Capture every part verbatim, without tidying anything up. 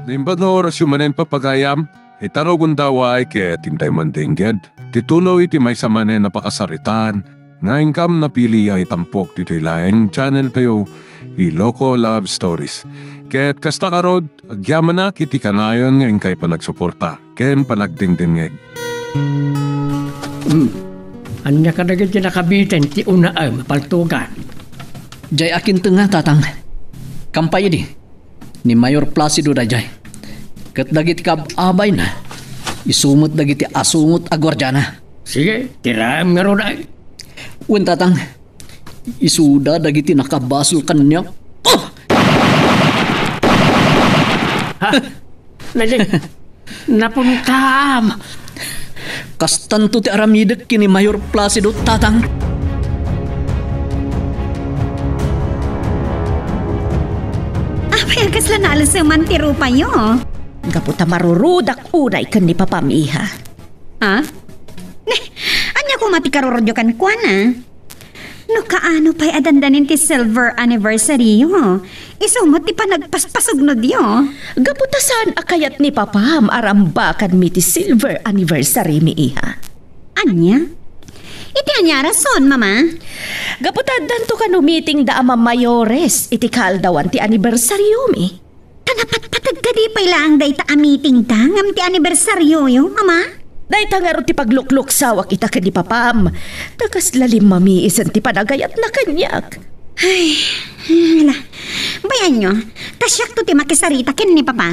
Naimbag nga orasyo manen, papagayam, ita rugonda way ket intay mandengged ti tuloy ti maysa manen a pakasaritaan nga inkam napili a itampok ditoy laeng channel tayo, Iloko Love Stories. Ket kasta ngarud, agyamanak iti kanayon nga inkay panagsuporta ken panagdengdengngeg. Hmm. Ania kadagiti nakabiten ti unaem a paltogan? Jay akintenga, Tatang. Kampay idi. Ni Mayor Placido dayjay. Ket dagiti kaab-abayna, isu met dagiti asungot a guardiana. Sige, tiraem ngarud ay. Wen, Tatang, isuda dagiti nakabasol kaniak. Ah! Ha? Naging napuntam. Kastanto ti aramidek ken ni Mayor Placido, Tatang. Apay a kasla naaleseman ti rupayo? Gapu ta marurudak unay ken ni Papam, iha. Ha? Ne, ania koma ti karurudyo kenkuana? No kaano pay a dandanin ti silver anniversary-yo, isu met ti panagpaspasugnodyo. Gapu ta saan a kayat ni Papam a rambakanmi ti silver anniversary-mi, iha. Ania? Iti ania a rason, Mama? Gapu ta addanto kano meeting da a mamayores iti kaaldawan ti anniversary-mi. Ta napatpateg kadi pay laeng dayta a meeting ta ngem ti anibersarioyo, Mama? Dayta ngarud ti paglukluksaoak ita ken ni Papam. Ta kasla limmamiisen ti panagayatna kaniak. Ay, ala. Bay-anyo, ta siakto ti makisarita ken ni Papa.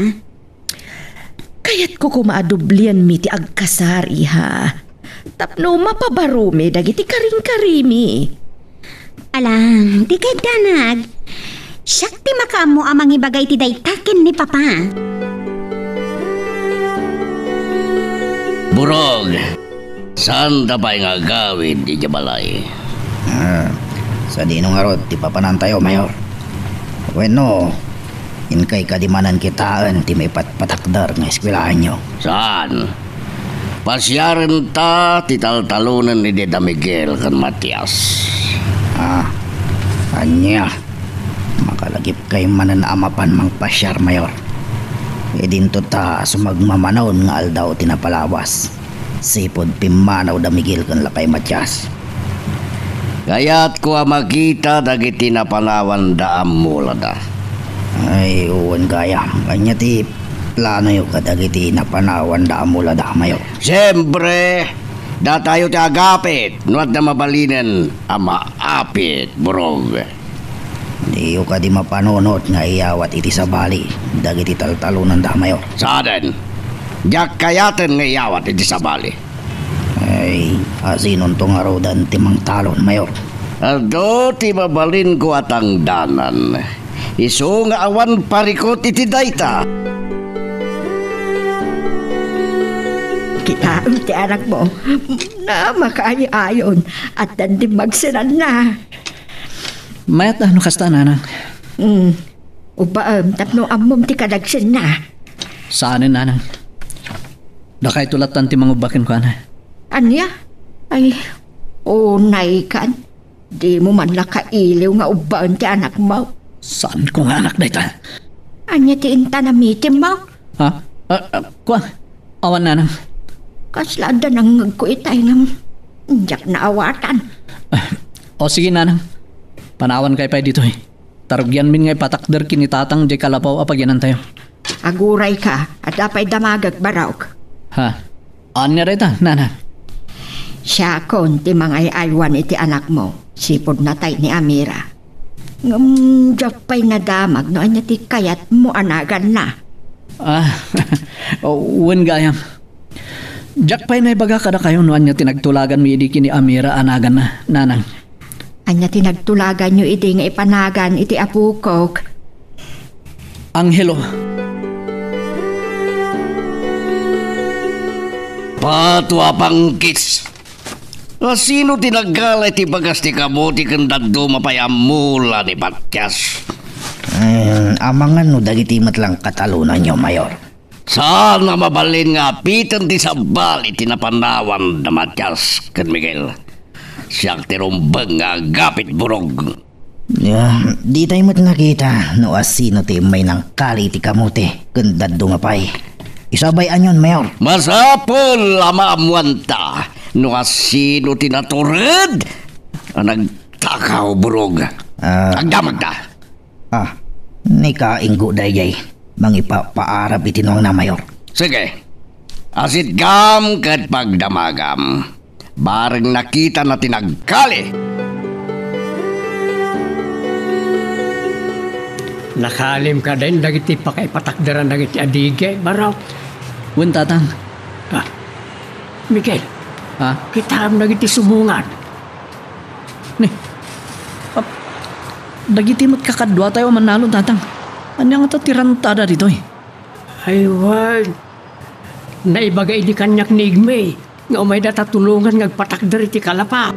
Kayatko koma a dublianmi ti agkasar, iha. Tapno mapabaromi dagiti karingkarimi. Ala, di kayat danag. Siak ti makaammo a mangibaga iti dayta ken ni Papa. Burog, saanta pay nga agawid idiay balay? Ah, sadino ngarud ti papanantayo, Mayor? Wenno, inkay kadi manen kitaen ti maipatpatakder nga eskuelahanyo? Saan. Pasiarenta ti taltalonen idi da Miguel ken Matias. Ah, ania? Makalagipkay manen a mapan mangpasiar, Mayor. Idinto ta sumagmamanawen nga aldaw ti napalawas. Sipud pimmanaw da Miguel ken Lakay Matias. Kayatko a makita dagiti napanawanda a mulada. Ay, wen gayam. Ania ti planoyo kadagiti napanawanda a mulada, Mayor? Siempre, datayo ti agapit no adda mabalinen a maapit, Burog. Diyo kadi mapanunot nga iyawat iti sabali dagiti taltalonanda, Mayor? Saanen. Diak kayaten nga iyawat iti sabali. Ay, asinonto ngaruden ti mangtalon, Mayor? Adu ti mabalinko a tangdanan. Isu nga awan parikut iti dayta. Kitaem ti anakmo. Na, makaay-ayon. Addan dimmagsenanna. Mayat a no kasta, Nanang. Mm. Ubbaem tapno ammom ti kadagsenna. Saanen, Nanang. Dakayto lattan ti mangubba kenkuana. Ania? Ay, unaykan. Dimo man la kailiw nga ubbaen ti anakmo. Saanko nga anak dayta? Ania ti intan a meetingmo? Ha? Ah, ah, kua? Awan, Nanang. Kasla adda nangngegko itay ngem diak naawatan. Ah, o sige, Nanang. Panawankayo pay ditoy. Ta rugianmin nga ipatakder ken ni Tatang diay kalapaw a pagianantayo. Agurayka, adda pay damagek, Burog. Ha? Ania dayta, Nanang? Siakon ti mangay-aywan iti anakmo, sipud natay ni Amira. Ngem diak pay nadamag no ania ti kayatmo a naganna. Ah, wen gayam. Diak pay naibaga kadakayo no ania ti nagtulaganmi idi ken ni Amira a naganna, Nanang. Ania ti nagtulaganyo idi nga ipanagan iti apokok? Angelo. Pato a pangkis! Asino ti naggala iti bagas ti kabuti ken dadduma pay a mula ni Matias? Hmm, amangan no dagiti met lang katalonanyo, Mayor. Saan a mabalin nga apiten ti sabali ti napanawan da Matias ken Miguel. Siak ti rumbeng nga agapit, Burog. Ya, ditay met nakita no asino ti immay nangkali iti kamote ken dadduma pay. Isu a bay-anyon, Mayor. Masapul a maammuanta no asino ti natured a nagtakaw, Burog. Ah. Agdamagda. Ah, ni Kainggo daydiay. Mangipapaarap iti nuangna, Mayor. Sige. Asitgam ket pagdamagam. Bareng nakitana ti nagkali. Nakalim kadi dagiti pakaipatakderan dagiti adigi, Barok? Wen, Tatang. Ah, Miguel. Ha? Kitaem dagiti sumungan. Ni, ap-, dagiti met kakaduatayo a mannalon, Tatang. Ania ngata ti rantada ditoy? Ay, wen. Naibaga idi kaniak ni Igme nga umayda ta tulongan nga agpatakder iti kalapa.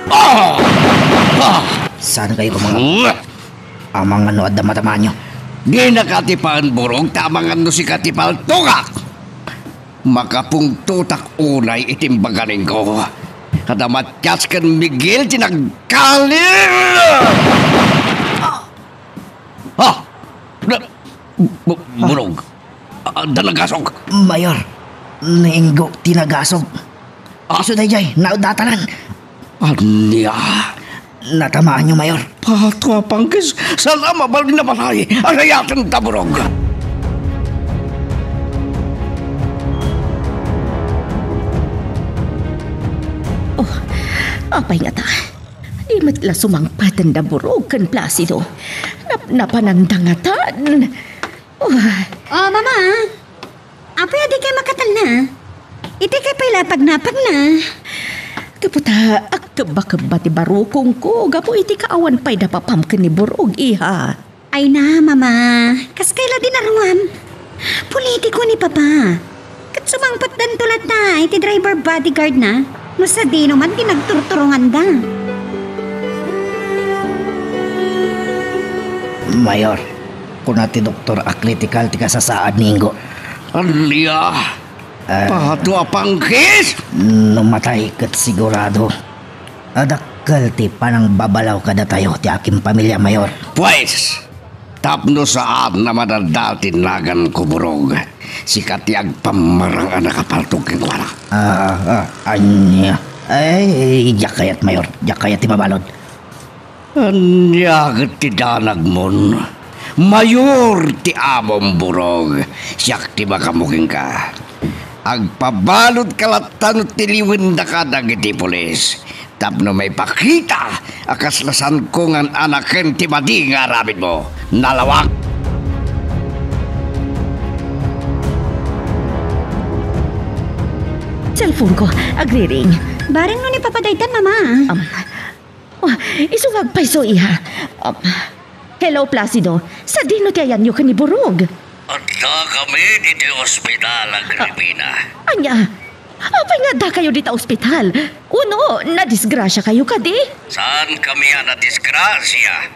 Ah! Ah! Saan kayo kumangap? Amangan no adda matamanyo. Dinaka atipaen, Burog, ta amangan no sika ti paltogak. Makapungtotak unay iti imbaganingko. Kada Matias ken Miguel ti nagkali. Ah! Na, bu-, Burog. Adda nagasog. Mayor, ni Inggo ti nagasog. Ah. Isu daydiay, naudatanan. Ania? Natamaanyo, Mayor. Pato a pangkis, saan a mabalin a balay? Arayaten ta, Burog. Oh, apay ngata? Di met la sumangpet da Burog ken Placido. Nap-, napananda ngata. Oh. Oh, Mama. Apay a dikay makatalna? Itikay pay la pagnapagna. Gapu ta agkebba-kebba ti barukongko gapu iti kaawan pay da papam ken ni Burog, iha. Ay na, Mama. Kaskay la dinaruam. Politiko ni Papa. Ket sumangpetdanto latta iti driver bodyguard na. No sadino man ti nagturturonganda. Mayor, kuna ti doktor a critical ti kasasaad ni Inggo. Ania? Ah. Pato a pangkis? No matay ket sigurado. Adakkel ti panangbabalaw kadatayo ti akin pamilya, Mayor. Pues, tapno saan a madadal ti naganko, Burog, sika ti agpammarang a nakapaltog kenkuana. Ah, ah, ania? Ay, diak kayat, Mayor. Diak kayat ti mabalud. Ania ket ti danagmon? Mayor ti amom, Burog. Siak ti makamukinka. Agpabaludka latta no tiliwendaka dagiti pulis. Tapno maipakita a kasla saanko nga an-anaken ti madi nga aramidmo. Nalawag! Cellphone ko, agriring. Bareng no ni Papa daytan, Mama. Um, oh, isu nga agpayso, iha. Um, hello, Placido. Sadino ti ayanyo ken ni Burog? Adda kami ditoy ospital, Agripina. Ah, ania? Apay nga adda kayo dita ospital? Uno, nadisgrasia kayo kadi? Saan kami a nadisgrasia?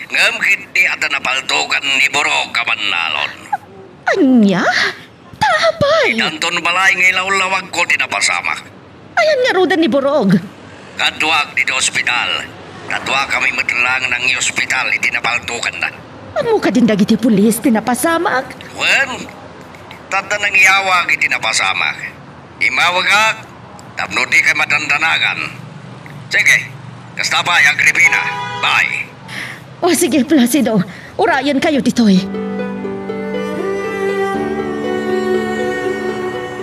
Ngem ketdi adda napaltogan ni Burog a mannalon. Ania? Ta apay? Idanton balay nga ilawlawagko ti napasamak. Ayan ngaruden ni Burog? Kaduak ditoy ospital. Kaduakami met laeng nang-i-ospital iti napaltoganna. Ammo kadin dagiti pulis ti napasamak? Wen, ta adda nangiyawag iti napasamak. Immawagak tapno dikay madandanagan. Sige, kasta pay, Agripina. Bye. O, sige, Placido. Urayen kayo ditoy.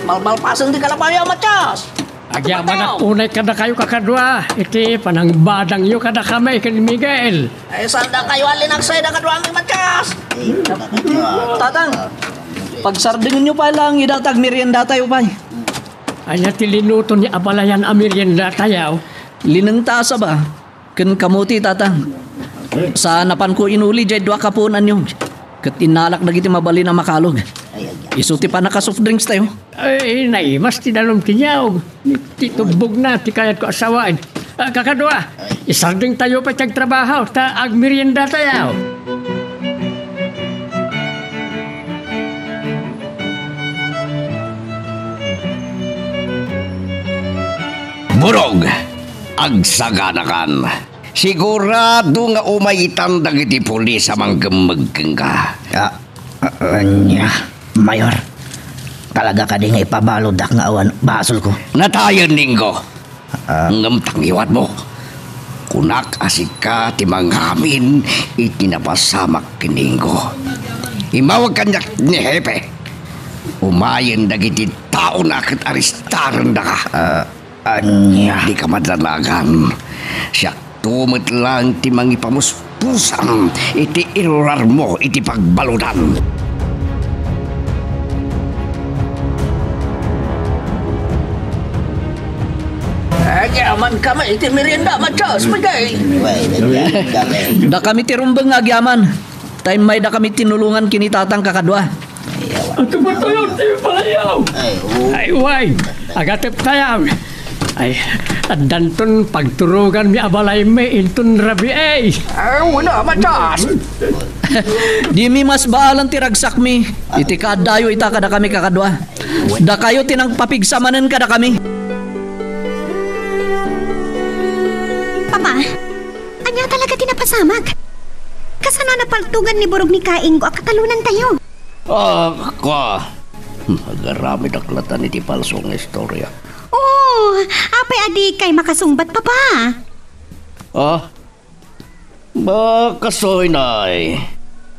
Malmalpasen ti kalapayo, Matias! Agyamanak unay kadakayo, kakadua, iti panangbadangyo kadakami ken Miguel. Ay, saan dakayo a linagsay, dakaduami, Matias? Tatang, pagsardingenyo pay laeng ida ta agmeriendatayo pay. Ania ti linuto ni abalayan a meriendatayo? Linengta a saba ken kamote, Tatang. Sa napanko inuli diay dua ka puon a niyog, ket innalak dagiti mabalin a makalog. Isu ti pannaka-soft drinks tayo. Ay, naimas ti danum ti niyog. Ti tubbogna ti kayatko a sawen. Ah, kakadua, isardingtayo pay ti agtrabaho, ta agmeriendatayo. Burog! agsaganakan. Sigurado nga umaytan dagiti pulis a manggemmeg kenka. Ah, ah, ania, Mayor? Talaga kadi nga ipabaluddak nga awan basolko? Natayen, Ninggo. Ah. Ngem tangiwatmo. Kunak a sika ti mangamin iti napasamak ken ni Ingo. Immawag kaniak ni Hepe. Umayen dagiti taona ket arestarendaka. Ah, ania? Dika madanagan. Siak Tumet laeng ti mangipamuspusam iti irurarmo iti pagbaludan. Agyaman kami iti merienda, Matias, Miguel. Dakami ti rumbeng nga agyaman. Ta immaydakami tinulongan ken ni Tatang kakadua. Atupatayon ti palayaw. Ay, oo. Ay, way. Agatep tayo. Ay, addanton pagturoganmi a balaymi inton rabii. Ay, wala, Matias. Dimi masbaalan ti ragsakmi. Iti kaaddayo ita kadakami kakadua. Dakayo ti nangpapigsa manen kadakami. Papa, ania talaga ti napasamak? Kasano a napaltogan ni Burog ni Kaingo a katalonantayo? Ah, kua. Agaramidak latan iti palso nga istorya. Oh, apay a dikay makasungbat, Papa? Ah? Ba, kastoy, Nay.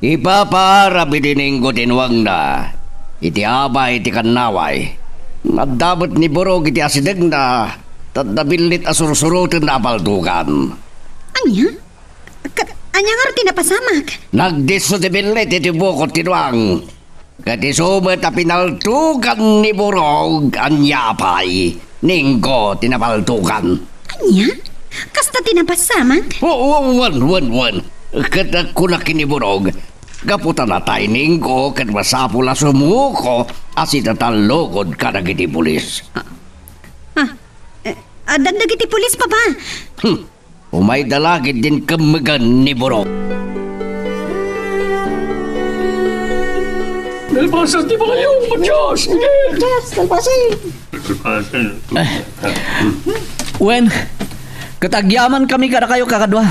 Ipapaarap iti Ninggo ti nuangna. Iti abay ti kannaway. Adda met ni Burog iti asidegna, ta adda billit a sursurotenna a paltogan. Ania? Ket ania ngarud ti napasamak? Nagdisso ti billit iti bukod ti nuang. Ket isu met a pinaltogan ni Burog, ania pay, Ninggo ti napaltogan. Ania? Kasta ti napasamak? O, o, wen, wen, wen. Ket, ah, kunak ken ni Burog, gapu ta natay ni Ingo ket masapul a sumuko a sitatallukod kadagiti pulis. Ah, ah, eh, addan dagiti pulis, Papa. Hmm. Umayda la ketdin kemmegan ni Burog. Nalpasen ti balayo, Matias! Miguel! Matias, nalpasen! Wen, ket agyamankami kadakayo, kakadua.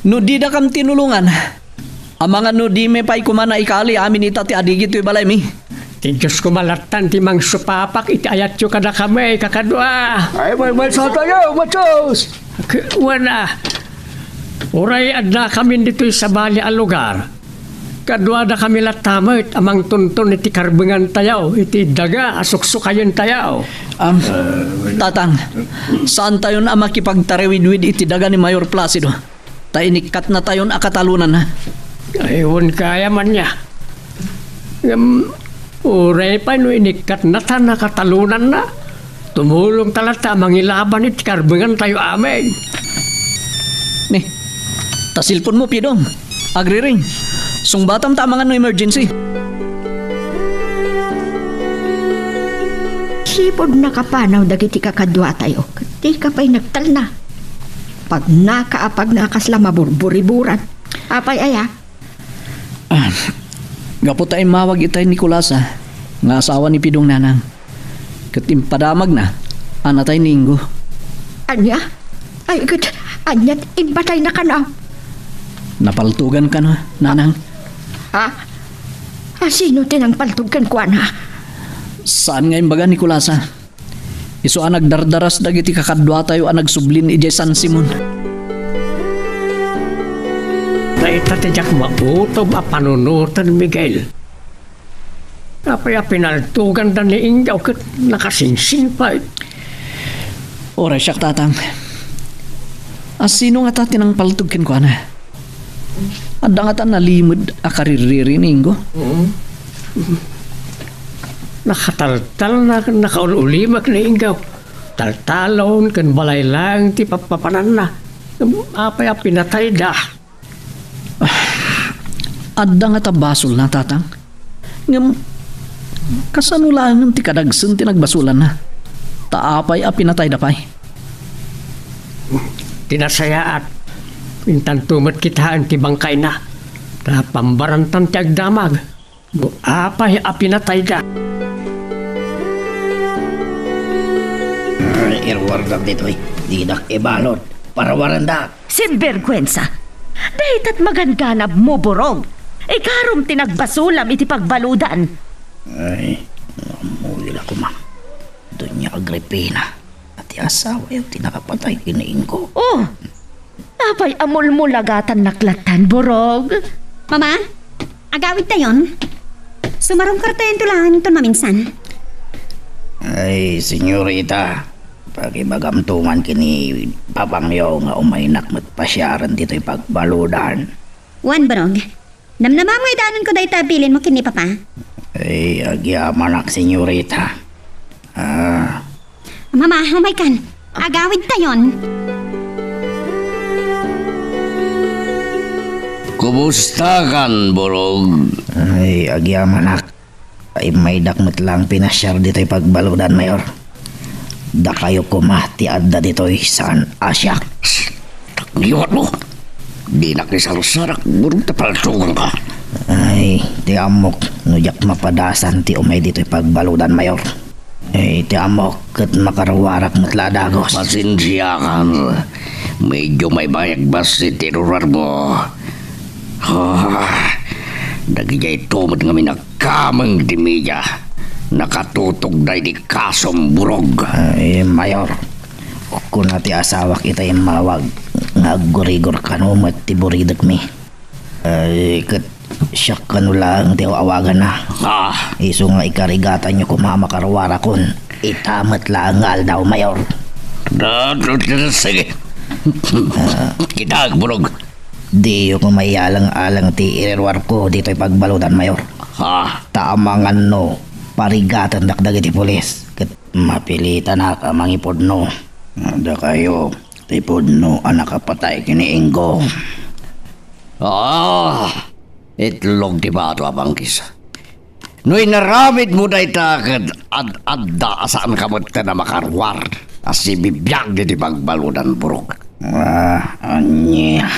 No didakam tinulongan, amangan no dimi pay koma naikali amin ita ti adigi toy balaymi. Ti Dios koma lattan ti mangsupapak iti ayatyo kadakami, kakadua. Ay, may, may satayo, Matias! K-, wana, uray adda kamin ditoy sabali a lugar. Kaduada kami latta met a mangtunton iti karbengantayo iti daga a suksukayentayo. Am, Tatang, saantayon a makipagtarawidwid iti daga ni Mayor Placido. Ta inikkatnatayon a katalonanna. Ay, wen kaya man niya. Ngem, uray pay no inikkatnatan a katalonanna, tumulongta latta a mangilaban iti karbengantayo amin. Ni, ta cellphone mo, Pidong. Agriring. Sungbatam ta amangan no emergency. Sipud nakapanaw dagiti kakaduatayo, ket dika pay nagtalna. Pagnaka a pagnaka kasla maburburiburan. Apay aya? Ah, gapu ta immawag itay Nicolasa nga asawa ni Pidong, Nanang. Ket impadamagna a natay ni Ingo. Ania? Ay, ket ania ti impatayna kano? Napaltogan kano, Nanang. Ha? A, sino ti nangpaltog kenkuana? Saan nga imbaga, Nicolasa? Isu a nagdardaras dagiti kakaduatayo a nagsublin idiay San Simon. Dayta ti diak mautom a panunoten, Miguel. Apay a pinaltoganda ni Ingo ket nakasinsin pay? Uray siak, Tatang. A, sino ngata ti nangpaltog kenkuana? Adda ngata nalimed a karirriri ni Ingo? Mm. Nakataltalna ken nakaul-ulimek ni Ingo. Taltalon ken balay laeng ti pappapananna. Apay a pinatayda? Adda ngata basolna, Tatang. Ngem, kasano laengen ti kadagsen ti nagbasolanna? Ta apay a pinatayda pay? Ti nasayaat, intanto met kitaen ti bangkayna, ta pambarantan ti agdamag. No apay a pinatayda? Ay, iruardak ditoy. Dinak ibalud. Parawarendak. Sinbergwensa! Daytat maganganabmo, Burog! Ikarom ti nagbasolam iti pagbaludan! Ay, ammoyo la koma. Doña Agripina, ti asawayo ti nakapatay ken ni Ingo. Oh! Apay a mulmulagatannak lattan, Burog? Mama, agawidtayon. Sumarungkartayon to laeng inton maminsan. Ay, senyorita, pakibagamto man ken ni papangyo nga umaynak met pasiaren ditoy pagbaludan. Wen, Burog. Namnamam nga idanon ko dayta a bilinmo ken ni Papa. Ay, agyamanak, senyorita. Ah. Mama, umaykan. Agawidtayon. Kumustakan, Burog? Ay, agyamanak. Immaydak met laeng pinasiar ditoy pagbaludan, Mayor. Dakayo koma ti adda ditoy saan a siak. Liwatmo! Dinak ni sarsarak, Burog, ta paltuganka. Ay, ti ammok, no diak mapadasan ti umay ditoy pagbaludan, Mayor. Ay, ti ammok, ket makaruarak met la a dagus. Pasensiakan. Medyo maibayag bassit ti ruruarmo. Ah, dagidiay to met ngamin a kameng ti media. Nakatutogda iti kasom, Burog. Ay, Mayor, kuna ti asawak ita immawag nga aggurigor kano met ti buridekmi. Ay, ket siak kano laeng ti aw-awaganna. Ah. Isu nga ikarigatanyo koma a makaruarakon ita met laeng nga aldaw, Mayor. Ah, sige. Ah. Kita, Burog. Diyo koma iyalang-alang ti iriruarko ditoy pagbaludan, Mayor. Ah. Ta amangan no parigatendak dagiti pulis ket mapilitanak a mangipudno. Dakayo ti pudno a nakapatay ken ni Ingo. Ah, itlog ti bato a bangkis. No inaramidmo dayta ket ad-adda a saanka metten a makaruar a sibibiag iti pagbaludan, Burog. Ah, ania?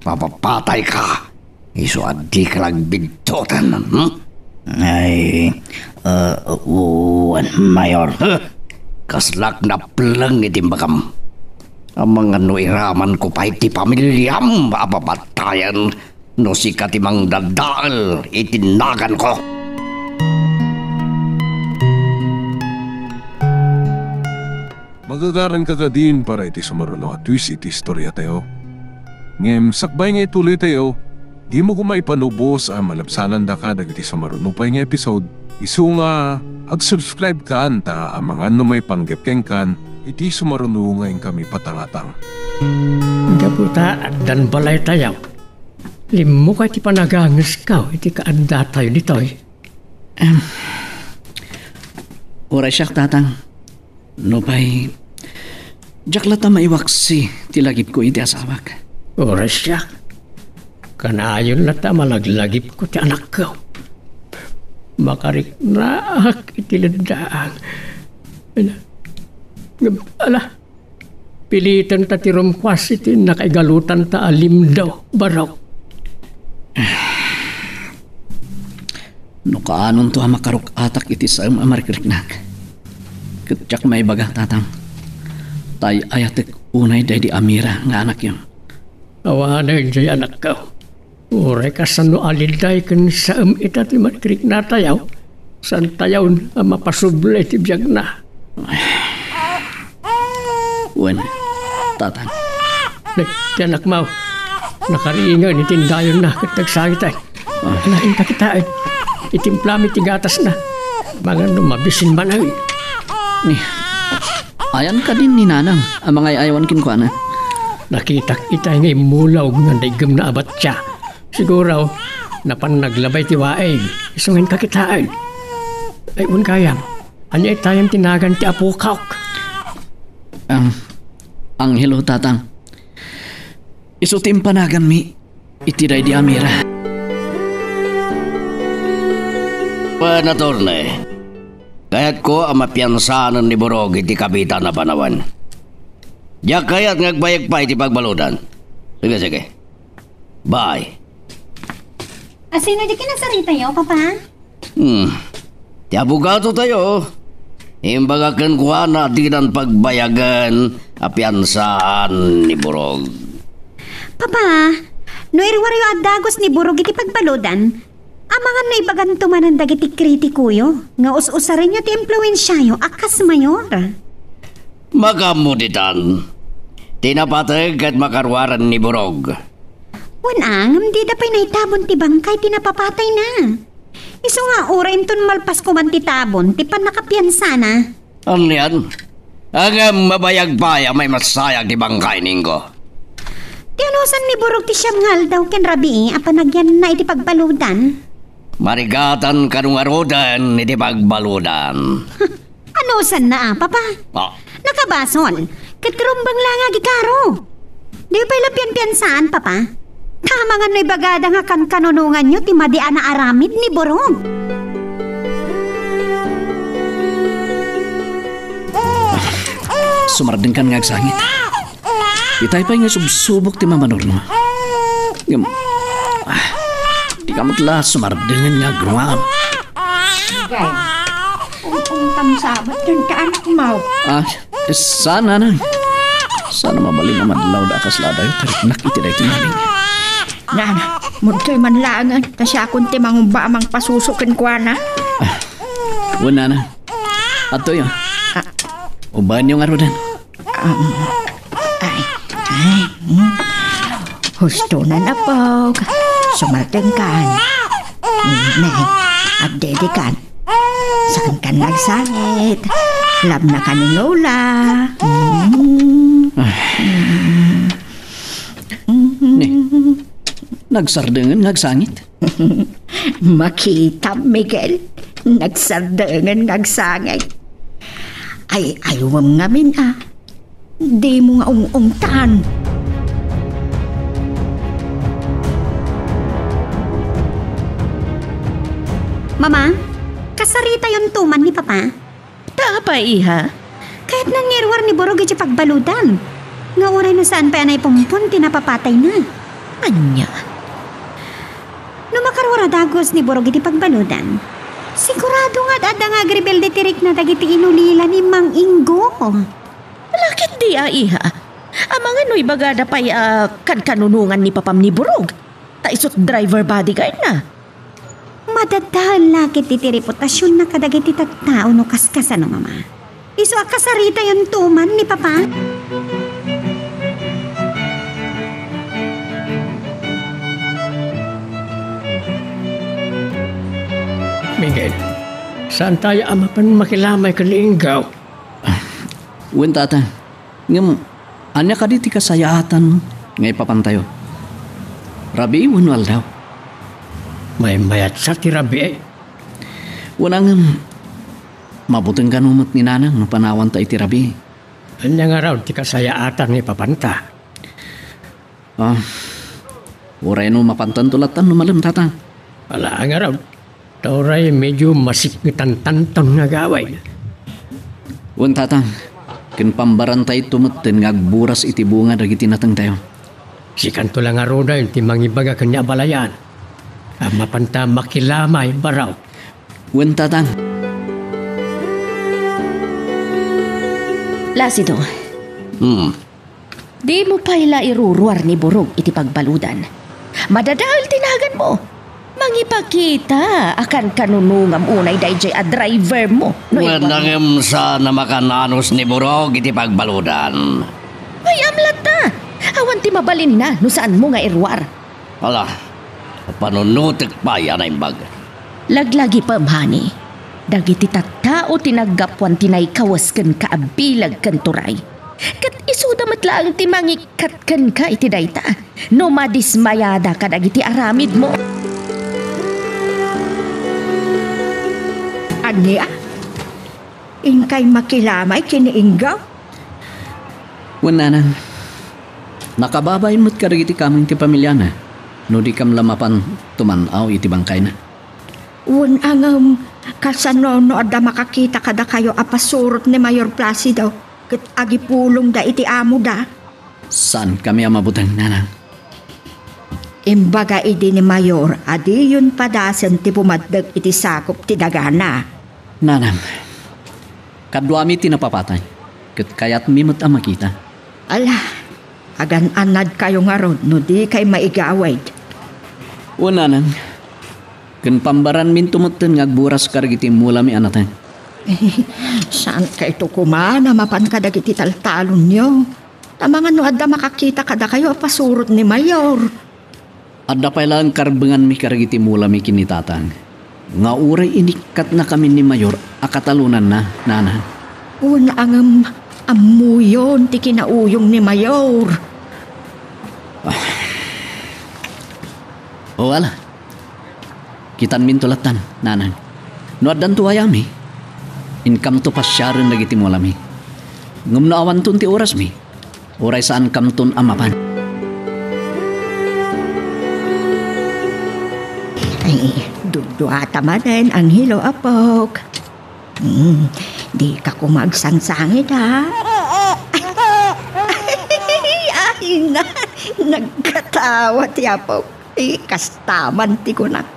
Mapapatayka. Isu a dika la agbidtotan, hmm? Ay, uh, wen, Mayor. Huh? Kaslak napleng iti imbagam. Amangan no iramanko pay ti pamiliam a babatayan no sika ti mangdadael iti naganko. Magagaranka kadin para iti sumaruno a twist iti istoriatayo. Ngem sakbay nga ituloytayo, dimo koma ipanubos a malabsanandaka dagiti sumaruno pay nga episode, isu nga ag-subscribe kan ta amangan no maipanggep kenkan iti sumaruno nga inkami patangatang. Gapu ta addan balaytayo, limmukay ti panagangeskaw iti kaaddatayo ditoy. Em, uray siak, Tatang. Nupay, diak latta maiwaksi ti lagipko iti asawak. Uray siak. Kanayon latta a malaglagipko ti anakko. Makariknaak iti leddaang. Ala, ala, pilitenta ti rumkuas iti nakaigalutanta a limdo, Barok. No kaanonto a makaruk-atak iti saem a marikriknak, ket diak maibaga, Tatang, ta ay-ayatek unay daydi Amira nga anakyo. Awanen jay, anakko. Uray kasano a liday ken saem ita ti marikriknatayo, saantayon a mapasubli ti biagna. Wen, Tatang. Ti anakmo, nakariingen iti indayonna ket nagsangiten. Ah. Ala, inka kitaen. Itimplami ti gatasna. Amangan no mabisin manen. Ni, ayan kadin ni Nanang a mangay-ayawan kenkuana? Nakitak itay nga immulog nga daygemna a batsia. Siguro, napan naglabay ti waig. Isu nga inka kitaen. Ay, wen gayam. Ania itay ti nagan ti apok? Ang, Angelo, Tatang. Isu ti impanaganmi iti daydi Amira. Wen, attorney, kayatko a mapiansanen ni Burog iti kabitan a panawen. Diak kayat nga agbayag pay iti pagbaludan. Sige, sige. Bye. A sino di kinasaritayo, Papa? Hmm. Ti abogado tayo. Imbaga kenkuana a dinan pagbayagen a piansaan ni Burog. Papa, no iruaryo a dagus ni Burog iti pagbaludan, amangan no ibaganto manen dagiti kritikoyo nga us-usarenyo ti impluensiayo a kas mayor. Makaammo ditan. Ti napateg ket makaruaren ni Burog. Wen a, ngem dida pay naitabon ti bangkay ti napapatayna. Isu nga uray inton malpas koman ti tabon ti pannakapiansana. Anian? Ngem mabayag pay a maimassayag ti bangkay ni Ingo. Ti anusan ni Burog ti siam nga aldaw ken rabii a panagyanna iti pagbaludan? Marigatan kano ngaruden iti pagbaludan. Anusanna a, Papa? Ah. Nakabasol. Ket rumbeng la nga agikaro. Diyo pay la pianpiansaan, Papa? Tama nga no ibagada nga kankanunonganyo ti madi a naaramid ni Burog. Sumardengkan nga agsangit. Itay pay nga subsubok ti mamanurno. Ngem, ah, dika met la sumardengen nga agruam. Gay, ungtang sabat denta anakmo. Ah, saan, nanang? Saan a mabalin a madlaw da a kasla adayo ti riknak iti daytoy maling. Nana, mudtoy man laengen, ta siakon ti mangumba a mangpasuso kenkuana. Ah, wen, nanang. Adtoyo. Ah. Ubaenyo ngaruden. Um, ay, ay, hmm. Husto na napog. Sumaltengkan. Hmm, ne, agdedikan. Saankan nga agsangit. Labna kan ni Lola. Hmm. Ah. Hmm. Ne, nagsardengen nga agsangit? Makitam, Miguel. Nagsardengen nga agsangit. Ay, aywem ngamin a. Dimo nga ung-ungtan. Mama, kasaritayon to man ni Papa? Ta apay, iha? Kayatnan nga iruar ni Burog iti pagbaludan. Nga uray no saan pay a naipumpon ti napapatayna. Ania? No makaruar a dagus ni Burog iti pagbaludan, sigurado nga ad-adda nga agrebelde ti rikna dagiti inulila ni Mang Ingo. Lakit di a, iha. Amangan no ibagada pay a kankanunongan ni Papam ni Burog. Ta isu't driver bodyguardna. Madadael la ketdi ti reputasionna kadagiti tattao no kaskasano, Mama. Isu a kasaritayon to man ni Papa. Miguel, saan tayo a mapan makilamay ken ni Ingo? Wen, Tata. Ngem, ania kadi ti kasayaatan nga ipapantayo? Rabii wenno aldaw? Maymayatsa ti rabii. Wen, ngem, mabuteng kano met ni Nanang no panawanta iti rabii. Ania ngarud ti kasayaatan nga ipapanta? Ah, uray no mapantanto latta no malem, Tatang. Ala, ngarud. Ta uray medyo masikngetantanton nga agawid. Wen, Tatang, ken pambarantayto metten nga agburas iti bunga dagiti natengtayo. Sikanto la ngaruden ti mangibaga ken ni abalayan a mapanta makilamay, Barok. Wen, Tatang. Placido. Hmm. Dimo pay la iruruar ni Burog iti pagbaludan. Madadael ti naganmo. Mangipakita a kankanunongam unay daydiay a drivermo no Wen, iduam. Nangem saan a makan-anus ni Burog iti pagbaludan. Ay, am latta! Awan ti mabalinna no saanmo nga iruar. Ala, panunotek pay a naimbag. Laglagipem, honey. Dagiti tattao ti naggapuan ti naikawes kenka a bileg ken turay. Ket isuda met laeng ti mangikkat kenka iti dayta no madismayada kadagiti aramidmo. Ania? Inkay makilamay ken ni Ingo? Wen, Nanang. Nakababain met kadagiti kameng ti pamiliana no dikam la mapan tuman-aw iti bangkayna. Wen, ngem, kasano no adda makakita kadakayo a pasurot ni Mayor Placido ket agipulongda iti amoda? Saankami a mabuteng, Nanang. Imbaga idi ni Mayor a diyon padasen ti pumaddek iti sakop ti dagana. Nanang, Kaduami ti napapatay, ket kayatmi met a makita. Ala, agan-annadkayo ngarud no dikay maigawid. Wen, nanang, ken pambaranminto metten nga agburas kadagiti mulami a nateng. Saankayto koma a mapan kadagiti taltalonyo. Ta mangan no adda makakita kadakayo a pasurot ni Mayor. Adda pay laeng karbenganmi kadagiti mulami ken ni Tatang, nga uray inikkatnakami ni Mayor a katalonanna, Nanang. Wen, ngem ammoyon ti kinauyong ni Mayor. O, ala. Kitanminto lattan, Nanang. No addanto ayami, inkamto pasiaren dagiti mulami. Ngem no awanton ti orasmi, uray saankamton a mapan. Ay, duduata manen, Angelo, apok. Hmm, dika koma agsangsangit, ha? Ay, na, nagkatawa ti apok. Ti kasta man ti kunak.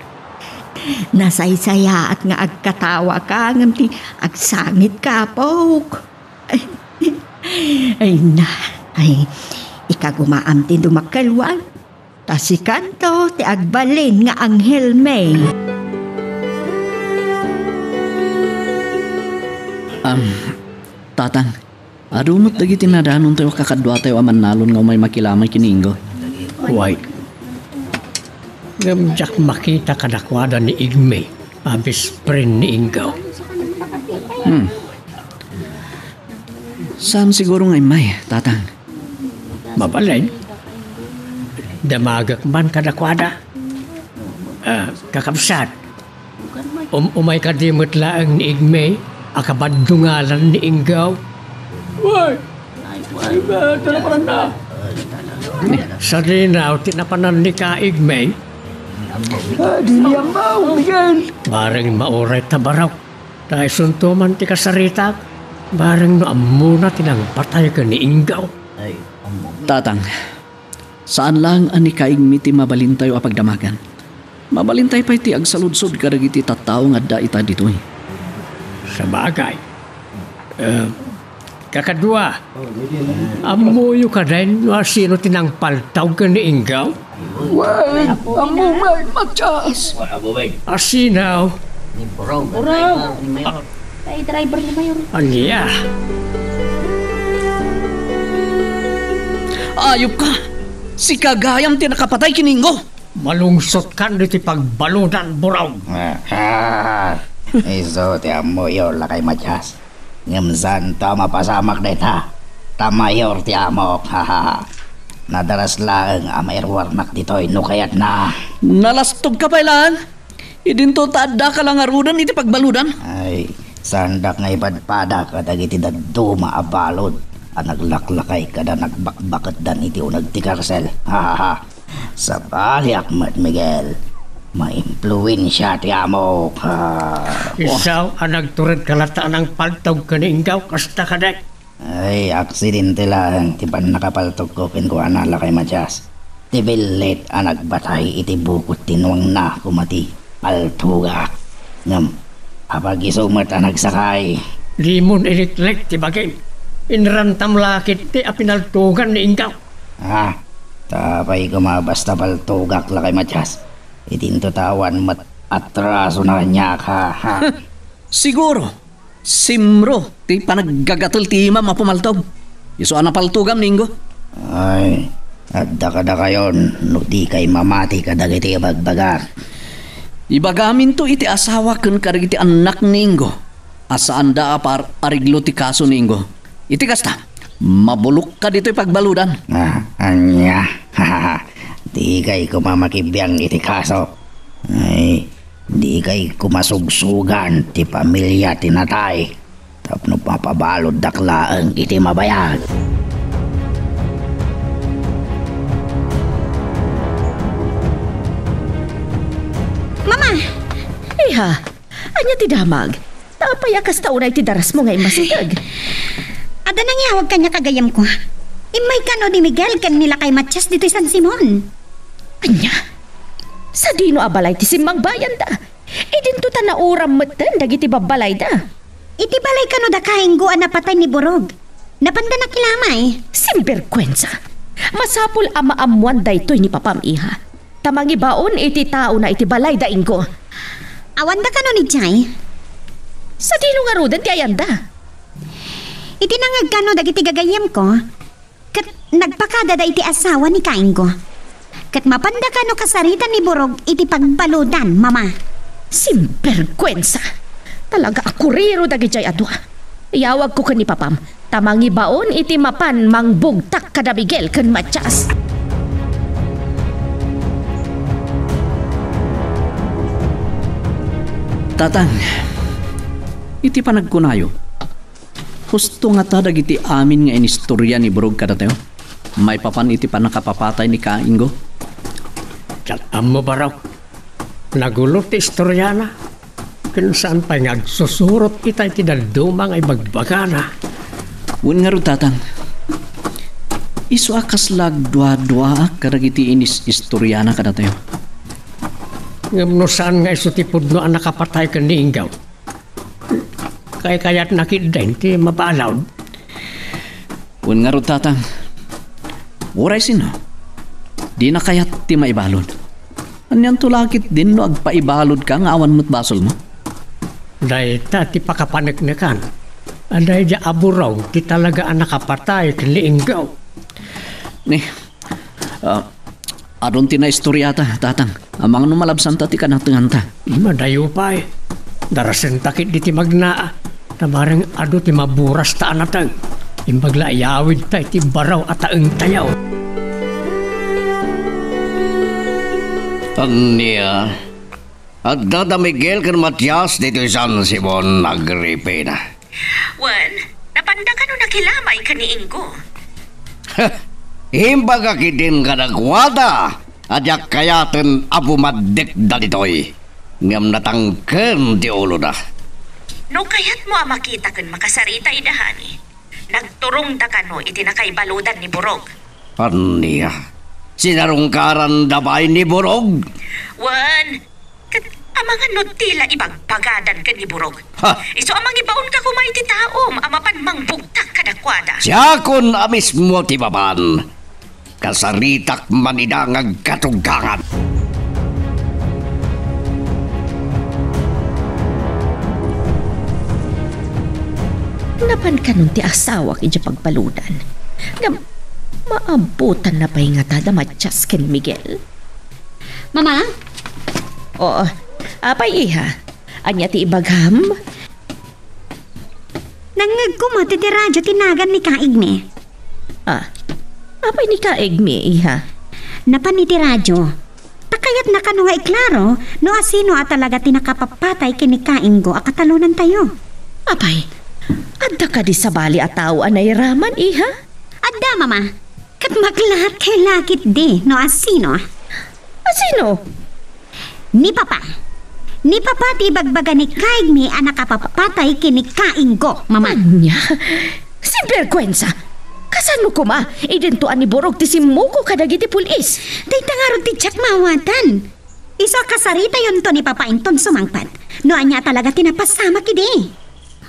Nasaysayaat nga agkatawaka ngem ti agsangitka, apok. Ay na, ay, ikagumaam ti dumakkel, wen. Ta sikanto ti agbalin nga anghelmi. Am, Tatang, adu met dagiti nadanontayo a kakaduatayo a mannalon nga umay makilamay ken ni Ingo. Way. Ngem diak makita kadakuada ni Igme a best friend ni Ingo. Hmm. Saan siguro nga immay, Tatang? Mabalin. Damagek man kadakuada. Ah, kakabsat, um-, umay kadi met laeng ni Igme a kabaddungalan ni Ingaw. Way! Ay, ba, ito na pala na. Sadino ti napanan ni Ka Igme? Ah, di niya mao, Miguel. Bareng mauray ta barok. Ta isunto man ti kasaritak, bareng no ammona ti nangpatay ken ni Ingaw. Tatang, saan laeng a ni Ka Igme ti mabalintayo a pagdamagan. Mabalintay pay ti agsaludsod kadagiti tattao nga adda ita ditoy. Sabagay. Eh, kakadua, ammoyo kadi no asino ti nangpaltog ken ni Ingaw? Wen, ammo met, Matias. Asino? Buraw. Tay driver ni Mayor. Ania? Ayop ka! Sika gayam ti nakapatay ken ni Ingo! Malungsotkan ditoy pagbaludan, Buraw. Ah, ah. Isu ti ammoyo, Lakay Matias. Ngem saanto a mapasamak dayta, ta mayor ti amok. Nadaras laeng a mairuarnak ditoy no kayatna. Nalastogka pay laeng? Idinto ta addaka la ngaruden iti pagbaludan? Ay, saandak nga ipadpada kadagiti dadduma a balud a naglaklakay kada nagbakbaketdan iti uneg ti karsel. Sabaliak met, Miguel. Maimpluensia ti amok. Ah. Isu a nagturedka latta a nangpaltog ken ni Ingaw, kasta kadi? Ay, aksidente laeng ti pannakapaltogko kenkuana, Lakay Matias. Ti billit a nagbatay iti bukod ti nuangna koma ti paltogak. Ngem, apag-isu met a nagsakay. Dimon iliklek ti bagim. Inrantam la ketdi a pinaltogan ni Ingaw. Ah, ta apay koma basta paltogak, Lakay Matias. Idinto ta awan met atraso na kaniak, ha, ha. Siguro, simro ti panaggagatel ti imam a pumaltog. Isu a napaltogam ni Ingo. Ay, adda kadakayon no dikay mamati kadagiti ibagbagak. Ibagaminto iti asawa ken kadagiti annak ni Ingo a saanda a par-areglo ti kaso ni Ingo. Iti kasta, mabulokka ditoy pagbaludan. Ah, ania? Dikay koma makibiang iti kaso. Ay, dikay koma sugsugan ti pamilia ti natay tapno mapabaluddak laeng iti mabayag. Mama! Iha, ania ti damag? Ta apay a kasta unay ti darasmo nga immasideg? Adda nangyawag kaniak a gayyemko. Immay kano ni Miguel ken ni Lakay Matias ditoy San Simon. Ania? Sadino a balay ti simmangbayanda? Idinto ta nauram metten dagiti babbalayda. Iti balay kano da Kainggo a napatay ni Burog. Napanda nakilamay. Sinberkuensa! Masapul a maammuan daytoy ni Papam, iha. Ta mangibaon iti taona iti balay da Inggo. Awanda kano ni Jay? Sadino ngaruden ti ayanda? Iti nangngeg kano dagiti gagayyemko, ket nagpakada da iti asawa ni Kainggo. Ket mapanda kano kasarita ni Burog iti pagbaludan, Mama. Sinberkuensa! Talaga a kuriro dagijay a dua. Iyawagko ken ni Papam, ta mangibaon iti mapan mangbugtak kada Miguel ken Matias. Tatang, iti panagkunayo, husto ngata dagiti amin nga inistoria ni Burog kadatayo maipapan iti pannakapapatay ni Kainggo? Diak ammo, baro. Nagulo ti istoriana. Ken saan pay nga agsusurot ita iti dadduma nga ibagbagana. Wen ngarud, Tatang, isu a kasla agduaduaak kadagiti inis-istoriana kadatayo. Ngem no saan nga isu ti pudno a nakapatay ken ni Inggo, kaykayatna ketdin ti mabalud. Wen ngarud, Tatang, uray sino, dina kayat ti maibalud. Anianto la ketdin no agpaibaludka nga awan met basolmo? Dayta ti pakapaneknekan a daydiay a Burog ti talaga a nakapatay ken ni Inggo. Ni, ah, adun ti naistoriata, Tatang. Amangan no malabsanta ti kanatenganta. Madayo pay. Darasenta ketdi ti magna. Ta bareng adu ti maburasta a nateng. Imbag la iyawidta iti baro a taengtayo. Ania? Adda da Miguel ken Matias ditoy San Simon, Agripina. Wen, napanda kano nakilamay ken ni Inggo? Imbagak ketdin kadakuada a diak kayaten a bumaddekda ditoy, ngem natangken ti uloda. No kayatmo a makita ken makasarita ida, honey, nagturongda kano iti nakaibaludan ni Burog. Ania? Sinarungkaranda pay ni Burog? Wen, ket amangan no ti la ibagbagadan ken ni Burog. Ha? Isu a mangibaonka koma iti taom a mapan mangbugtak kadakuada. Siakon a mismo ti mapan. Kasaritak man ida nga agkatugangan. Napan kanon ti asawak idiay pagbaludan. Ngem maabutanna pay ngata da Matias ken Miguel? Mama? Oo. Apay, iha? Ania ti ibagam? Nangngegko met iti radio ti nagan ni Kaigmi. Ah, apay ni Kaigmi, iha? Napan iti radio. Ta kayatna kano nga iklaro no asino a talaga ti nakapapatay ken ni Kainggo a katalonantayo. Apay, adda kadi sabali a tao a nairaman, iha? Adda, Mama. Ket maklaat kay lakit di no asino. Asino? Ni Papa. Ni Papa ti ibagbaga ni Kaigmi a nakapapatay ken ni Kainggo, Mama. Ania? Sinberkuensa! Kasano koma, idinto a ni Burog ti simmuko kadagiti pulis? Dayta ngarud ti diak maawatan. Isu a kasaritayonto ni Papa inton sumangpet. No ania talaga ti napasamak idi?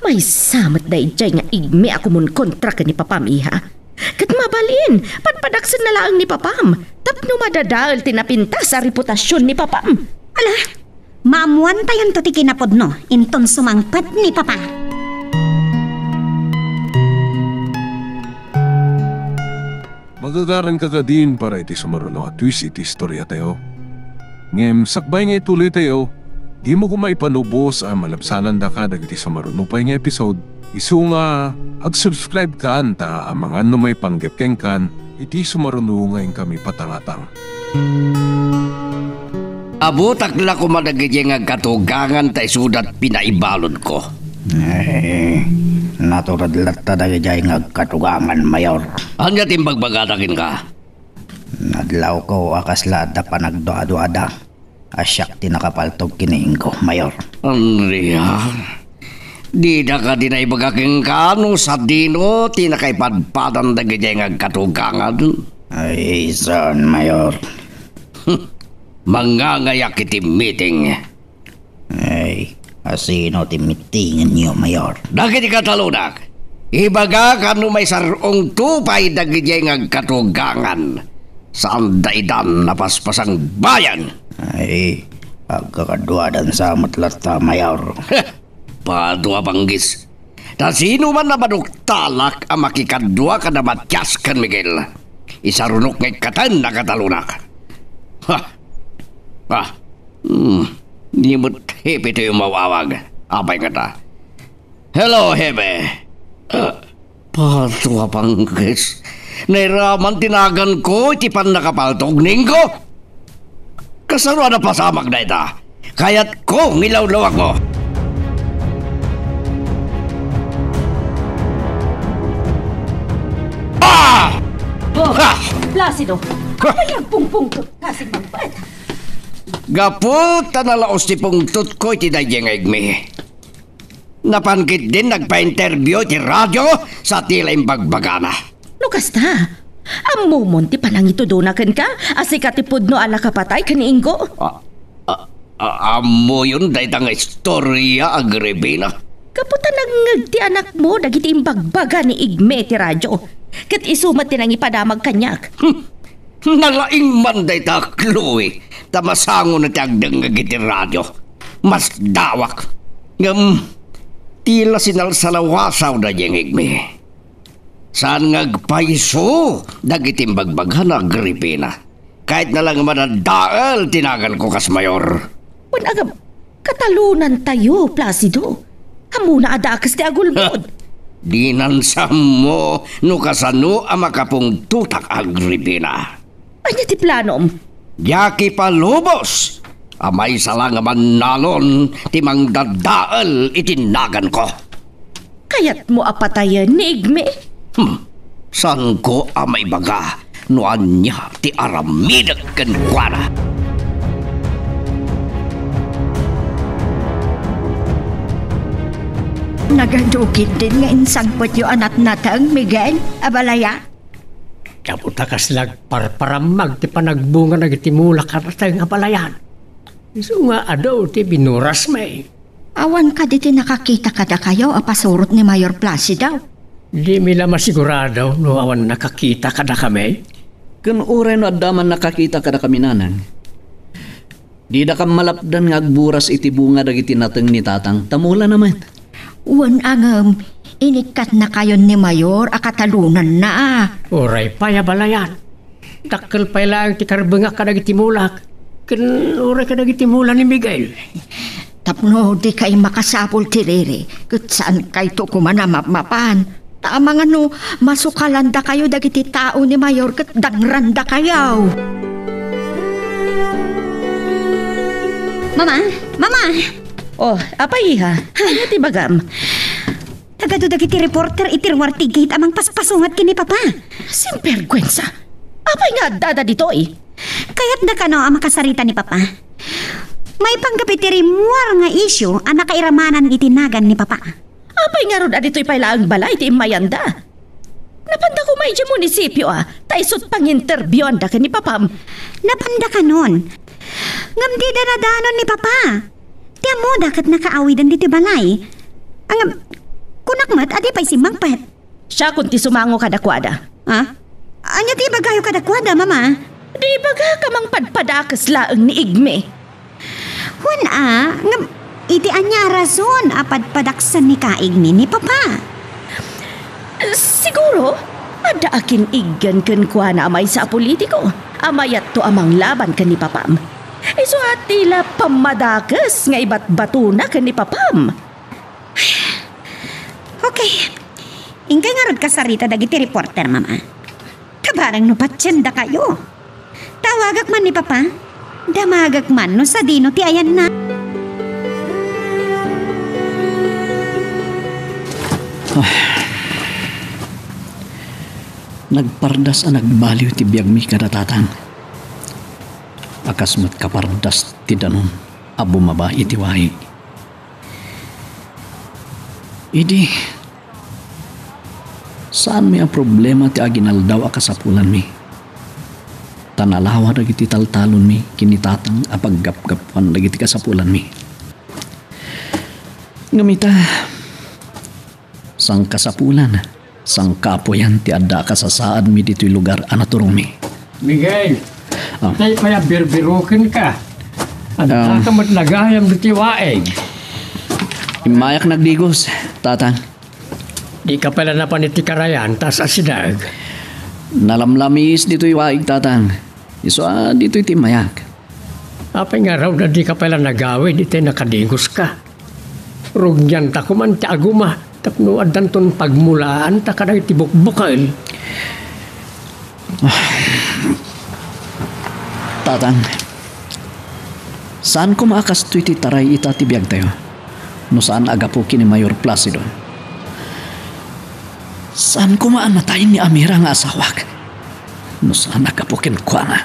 Maysa met daydiay nga igmi a kumunkontra ken ni Papam, iha. Ket mabalin, padpadaksenna laeng ni Papam tapno madadael ti napintas a reputasion ni Papam. Ala, maammuantayonto ti kinapudno inton sumangpet ni Papa. Magagaranka kadin para iti sumaruno a twist iti istoriatayo. Ngem sakbay nga ituloytayo, dimo koma ipanubos a malabsanandaka dagiti sumaruno pay nga episode. Isu nga ag-subscribe kan ta amangan no maipanggep kenkan iti sumaruno nga inkami patangatang. Abutak la koma dagiti nga agkatugangan ta isudat pinaibaludko. Eh, natured latta dagiti nga agkatugangan, Mayor. Ania ti imbagbagada kenka? Nadlawko a kasla adda panagduaduada a siak ti nakapaltog ken ni Ingo, Mayor. Andria, dida kadi naibaga kenka no sadino ti nakaipadpadan dagiti nga agkatugangan? Ay, saan, Mayor. Mangangayak iti meeting. Ay, Asino ti mittingenyo, Mayor? Dagiti katalunak, ibagak no maisar-ungto pay dagidiay nga agkatugangan. Saan daidan a paspasangbayan. Ay, agkakaduadan sa met latta, Mayor. Pado a panggis. Ta sino man a maduktalak a makikadua kada Matias ken Miguel, isarunok nga ikkaten a katalunak. Ha! Ah! Hmm. Ni met Hepe ti umawawag. Apay ngata? Hello, Hepe. Ah, pado a panggis. Nairaman ti naganko iti pannakapaltog, Ningko. Kasano a napasamak dayta? Kayatko nga ilawlawagmo. Ah! Oh, Ha! Placido, Ha! Apay nga agpungpungtot ka, simmangpet? Gapu ta nalaos ti pungtotko iti daydiay nga igmi. Napan ketdin nagpa-interview iti radio sa ti la imbagbagana. No kasta, ammomon ti panangitudona kenka a sika ti pudno a nakapatay ken ni Ingo? A, a, a, ammoyon dayta nga istoria, Agripina? Gapu ta nangngeg ti anakmo dagiti imbagbaga ni Igme ti radio, ket isu met ti nangipadamag kaniak. Hmm. Nalaing man dayta, Chloe, ta masangon ti agdengngeg iti radio. Masdawak. Ngem, ti la sinalsalawasaw daydiay nga igmi. Saan nga agpayso dagiti imbagbagana, Agripina. Kayatna la nga madadael ti naganko kas mayor. Wen, agam, katalonantayo, Placido. Ammona a dakes ti agulbod. Ha! Dinan sammo no kasano a makapungtotak, Agripina. Ania ti planom? Diak ipalubos a maysa la nga mannalon ti mangdadael iti naganko. Kayatmo a patayen ni Igme? Hmm. Saanko a maibaga no ania ti aramidek kenkuana. Nagadu ketdin nga insangpetyo a natnateng, Miguel, abalayan? Gapu ta kasla agparparammag ti panagbunga dagiti mulak a nateng, abalayan. Isu nga adu ti binurasmi. Awan kadi ti nakakita kadakayo a pasurot ni Mayor Placido? Dimi la masigurado no awan nakakita kadakami. Ken uray no adda man nakakita kadakami, Nanang, didakam malapdan nga agburas iti bunga dagiti nateng ni Tatang, ta mulana met. Wen, ngem, inikkatnakayon ni Mayor a katalonanna. Uray pay, abalayan. Dakkel pay laeng ti karbengak kadagiti mulak, ken uray kadagiti mula ni Miguel. Tapno dikay makasapul ti riri, ket saankayto koma a mapmapan. Ta amangan no masukalandakayo dagiti tao ni Mayor ket dangrandakayo. Mama! Mama! Oh, apay, iha? Ania ti ibagam? Nagadu dagiti reporter iti Ruarte Gate a mangpaspasungat ken ni Papa. Simberguensa! Apay nga addada ditoy? Kayatda kano a makasarita ni Papa? Maipanggep iti rimmuar nga isyu a nakairamanan iti nagan ni Papa. Apay ngarud a ditoy pay laeng balay ti immayanda? Napanda koma idiay munisipio, a, ta isut' panginterbiuanda ken ni Papam. Napanda kanon. Ngem dida nadanon ni Papa. Ti ammoda ket nakaawiden ditoy balay. Ngem, kunak met a di pay simmangpet. Siakon ti sumango kadakuada. Ha? Ania ti ibagayo kadakuada, Mama? Di ibagak a mangpadpadakes laeng ni Igme. Wen a, ngem iti ania a rason a padpadaksen ni Kaigmi ni Papa? Siguro, adda akin-iggen kenkuana a maysa a politiko a mayatto a manglaban ken ni Papam. Isu a ti la pammadakes nga ibatbatona ken ni Papam. Okay. Inkay ngarud kasarita dagiti reporter, Mama. Kabareng no patiendakayo. Tawagak man ni Papa. Damagak man no sadino ti ayanna. Ah. Nagpardas a nagbaliw ti biagmi kada Tatang. A kas met kapardas ti danum a bumaba iti wai. Idi, saanmi a problema ti aginaldaw a kasapulanmi. Ta nalawa dagiti taltalonmi ken ni Tatang a paggapgapuan dagiti kasapulanmi. Ngem ita, sangkasapulan, sangkaapuyan ti adda a kasasaadmi ditoy lugar a naturomi. Miguel, Ah. tay paya birbirukenka. Adda Ah. ka met nagayam ditoy waig. Immayak nagdigos, Tatang. Di ka pay la napan iti karayan, ta as-asideg. Nalamlamis ditoy waig, Tatang. Isu a ditoy ti immayak. Apay ngarud a di ka pay la nagawid iti nakadigoska? Rugnianta koman ti aguma tapno addanton pagmulaanta kadagiti bukbuken. Tatang, saan koma a kastoy ti taray ita ti biagtayo no saan a gapu ken ni Mayor Placido. Saan koma a natay ni Amira nga asawak no saan a gapu kenkuana.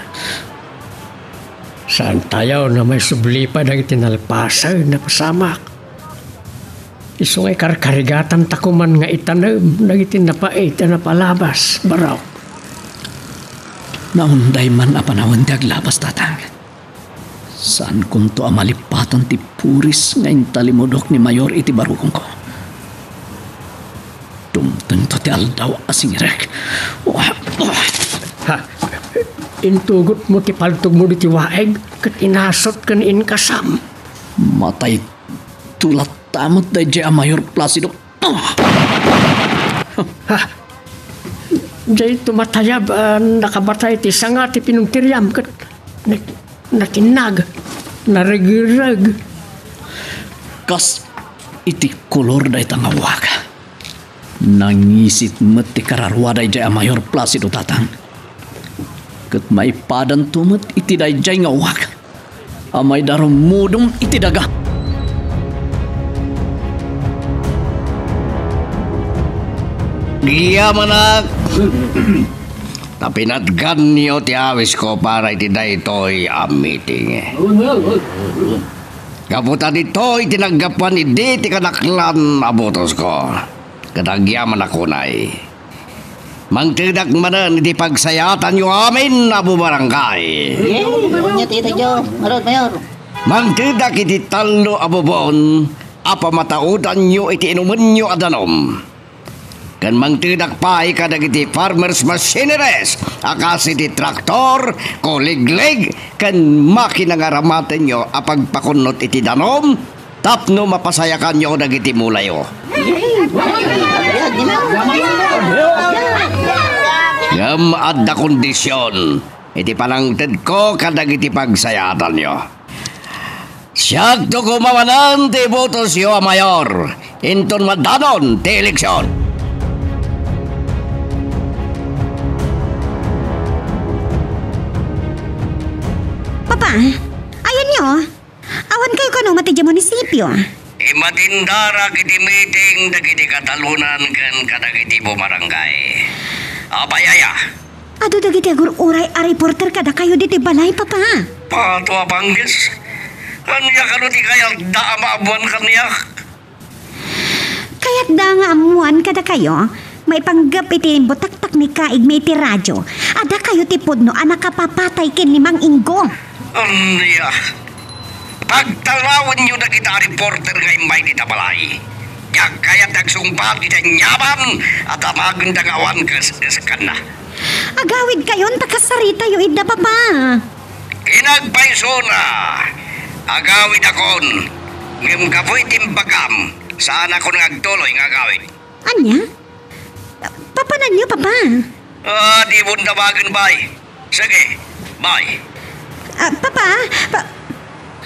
Saantayo a maisubli pay dagiti nalpasen a pasamak. Isu nga ikarkarigatanta koman nga itanem dagiti napait a napalabas, Barok. Naunday man a panawen ti aglabas, Tatang. Saankonto a malipatan ti puris nga intalimudok ni Mayor iti barukongko. Dumtengto ti aldaw a singirek. Ha? Intugotmo ti paltogmo ditoy waig ket inasut ken inkasam. Matay tulatta met daydiay a Mayor Placido. Ha? Diay tumatayab a nakabatay ti sanga ti pinuntiriam ket na-, nakinnag, naregreg. Kas iti kolor dayta nga uwak. Nangisit met ti kararua daydiay a Mayor Placido, Tatang. Ket maipadanto met iti daydiay nga uwak a mayda rumudom iti daga. Agyamanak, ta pinatganyo ti awisko para iti daytoy a meeting. Gapu ta ditoy ti naggapuan idi ti kadaklan a botosko. Ket agyamanak unay. Mangtedak manen iti pagsayaatanyo amin a bubarangay. Ania ti ita, Joe? Ngarud, Mayor. Mangtedak iti tallo a bubon a pamataodanyo iti inumenyo a danum. Ken mangtedak pay kadagiti farmers' machineries a kas iti traktor, kuliglig, ken makina nga aramatenyo a pagpakunnot iti danum, tapno mapasayakanyo dagiti mulayo. Ngem adda kondision iti panangtedko kadagiti pagsayaatanyo. Siakto koma manen ti ibutosyo a mayor inton madanon ti eleksion. Papa, ayanyo? Awan kayo kano mati diay munisipio? Imatindarak iti meeting dagiti katalonan ken kadagiti bubarangay. Apay aya? Adu dagiti agur-uray a reporter kadakayo ditoy balay, Papa. Pato a Bangis, ania kano ti kayatda a maabuan kaniak? Kayatda nga ammoan kadakayo, maipanggep iti imbutaktak ni Kaigmi iti radio, a dakayo ti pudno a nakapapatay ken ni Mang Inggo. Ania? Pagtalawenyo dagita a reporter nga immay dita balay. Diak kayat agsungbat iti aniaman a damagenda nga awan kes-, keskanna. Agawidkayon ta kasaritayo ida, Papa. Kinagpaysona, agawidakon, ngem gapu iti imbagam, saanakon nga agtuloy nga agawid. Ania? Papananyo, Papa? Ah, di mo dawagen, bay. Sige, bay. Ah, Papa, pa-,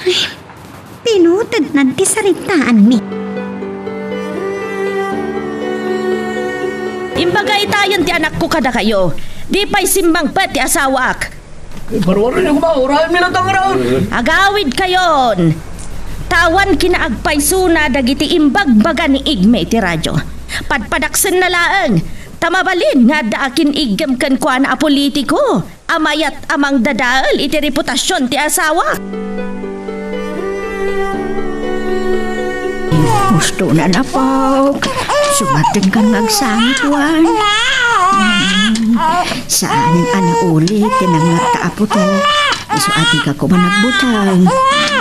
ay, pinutednan ti saritaanmi. Imbaga itayen ti anakko kadakayo. Di pay simmangpet ti asawaak. Ibarwaro niyo koma, urayenmi latta ngarud. Agawidkayon! Ta awan kinaagpaysona dagiti imbagbaga ni Igme iti radio. Padpadaksenna laeng, ta mabalin nga adda akin-iggem kenkuana a politiko a mayat a mangdadael iti reputasion ti asawa. Gusto na napok. Sumaten kan nga agsanguan. Mm. Saan a nauli ti nangatta a putok. Isu a dika koma nagbutang.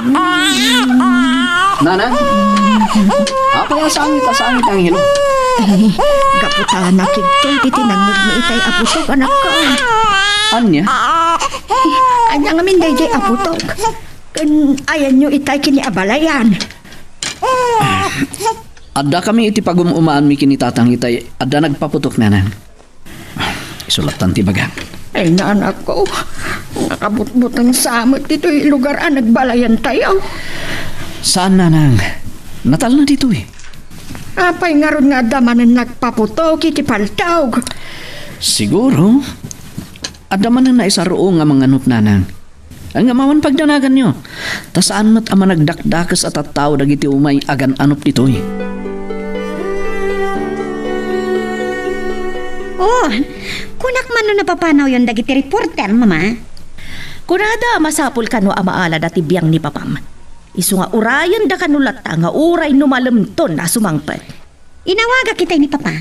Mm. Nanang? Apay a sangit a sangit, Angelo? Ay, gapu ta nakigtoy ti tinangngegmi itay a putok, anakko. Ania? Ania ngamin daydiay a putok? Ken ayanyo itay ken ni abalayan. Addakami iti pagum-umaanmi ken ni Tatang itay adda nagpaputok, Nanang. Isu lattan ti ibagak. Ay, nanakko, nakabutbuteng sa met ditoy lugar a nagbalayantayo. Saan, Nanang. Natalna ditoy. Apay ngarud nga adda manen nagpaputok iti paltog? Siguro, adda manen naisarruo nga manganup, Nanang. Ngem awan pagdanaganyo, ta saan met a managdakdakes a tattao dagiti umay a gan-anup ditoy. Oh, kunak man no napapanaw yon dagiti reporter, Mama? Kunada a masapul kano a maalada ti biang ni Papam. Isu nga urayenda kano latta nga uray no malemton a sumangpet. Inawagak itay ni Papa.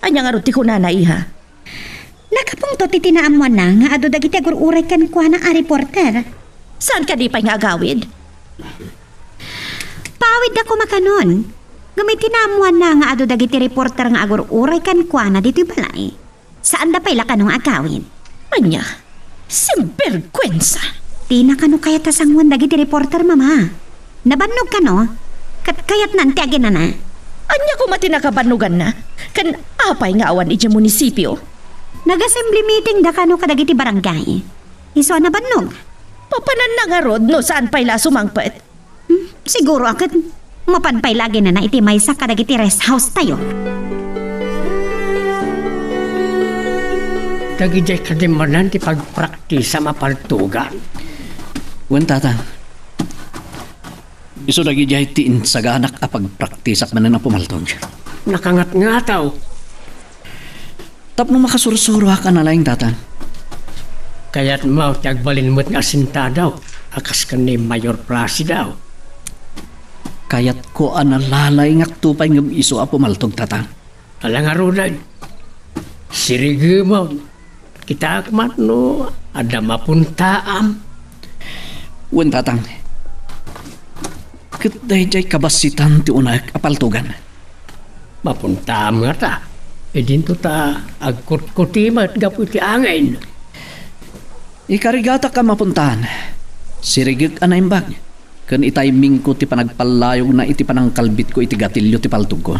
Ania ngarud ti kunana, iha? Nakapungto ti tinaammoanna nga adu dagiti agur-uray kenkuana a reporter. Saan kadi pay nga agawid? Paawidda koma kanon. Ngem iti naammoanna nga adu dagiti reporter nga agur-uray kenkuana ditoy balay, saanda pay la kano nga agawid. Ania? Sinbergwensa! Dina kano kayat a sangoen dagiti reporter, Mama. Nabannog kano? Ket kayatnan ti aginana. Ania koma ti nakabannoganna? Ken apay nga awan idiay munisipio? Nag-assembly meeting da kano kadagiti barangay. Isu a nabannog. Papananna ngarud no saan pay la a sumangpet? Hmm, siguro a ket mapan pay la aginana iti maysa kadagiti rest house tayo. Dagidiay kadi manen ti pagpraktisam a paltogan? Wen, Tatang. Isu dagidiay ti insaganak a pagpraktisak manen a pumaltog. Nakangatngataw. Tapno makasursuroak a nalaing, Tatang. Kayatmo ti agbalin met nga asintado a kas ken ni Mayor Placido? Kayatko a nalalaingakto pay ngem isu a pumaltog, Tatang. Ala ngaruden, sirigemon. Kitaek met no adda mapuntaam. Wen, Tatang. Ket daydiay kabassitan ti unaek a paltogan. Mapuntaam ngata. Idinto ta agkutkuti met gapu iti angin. Ikarigatak a mapuntaan. Sirigek a naimbag. Ken itimingko ti panagpallayogna iti panangkalbitko iti gatilio ti paltogko.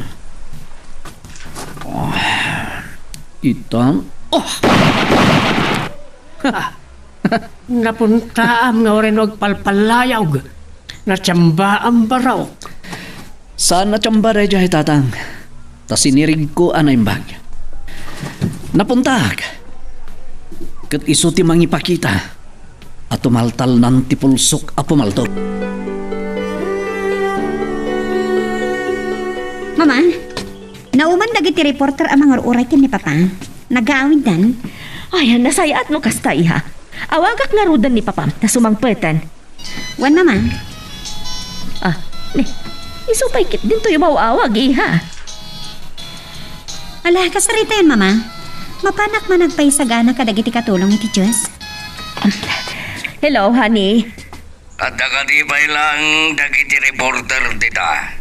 Oh, ita. Oh! Napuntaam nga uray no agpalpallayog. Natiambaam, barok. Saan a tiamba daydiay, Tatang. Ta sinirigko a naimbag. Napuntaak. Ket isu ti mangipakita a tumaltalnan ti pulsok a pumaltog. Mama, nauman dagiti reporter a mangur-uray ken ni Papa. Nagaawiddan. Ay, nasayaat no kasta, iha. Awagak ngaruden ni Papam ta sumangpeten. Wen, Mama. Ah, ni, isu pay ket dintoy umaw-awag, iha. Ala, kasaritayan, Mama. Mapanak man agpaisagana kadagiti katulong iti Dios. Hello, honey. Adda kadi pay lang dagiti reporter dita?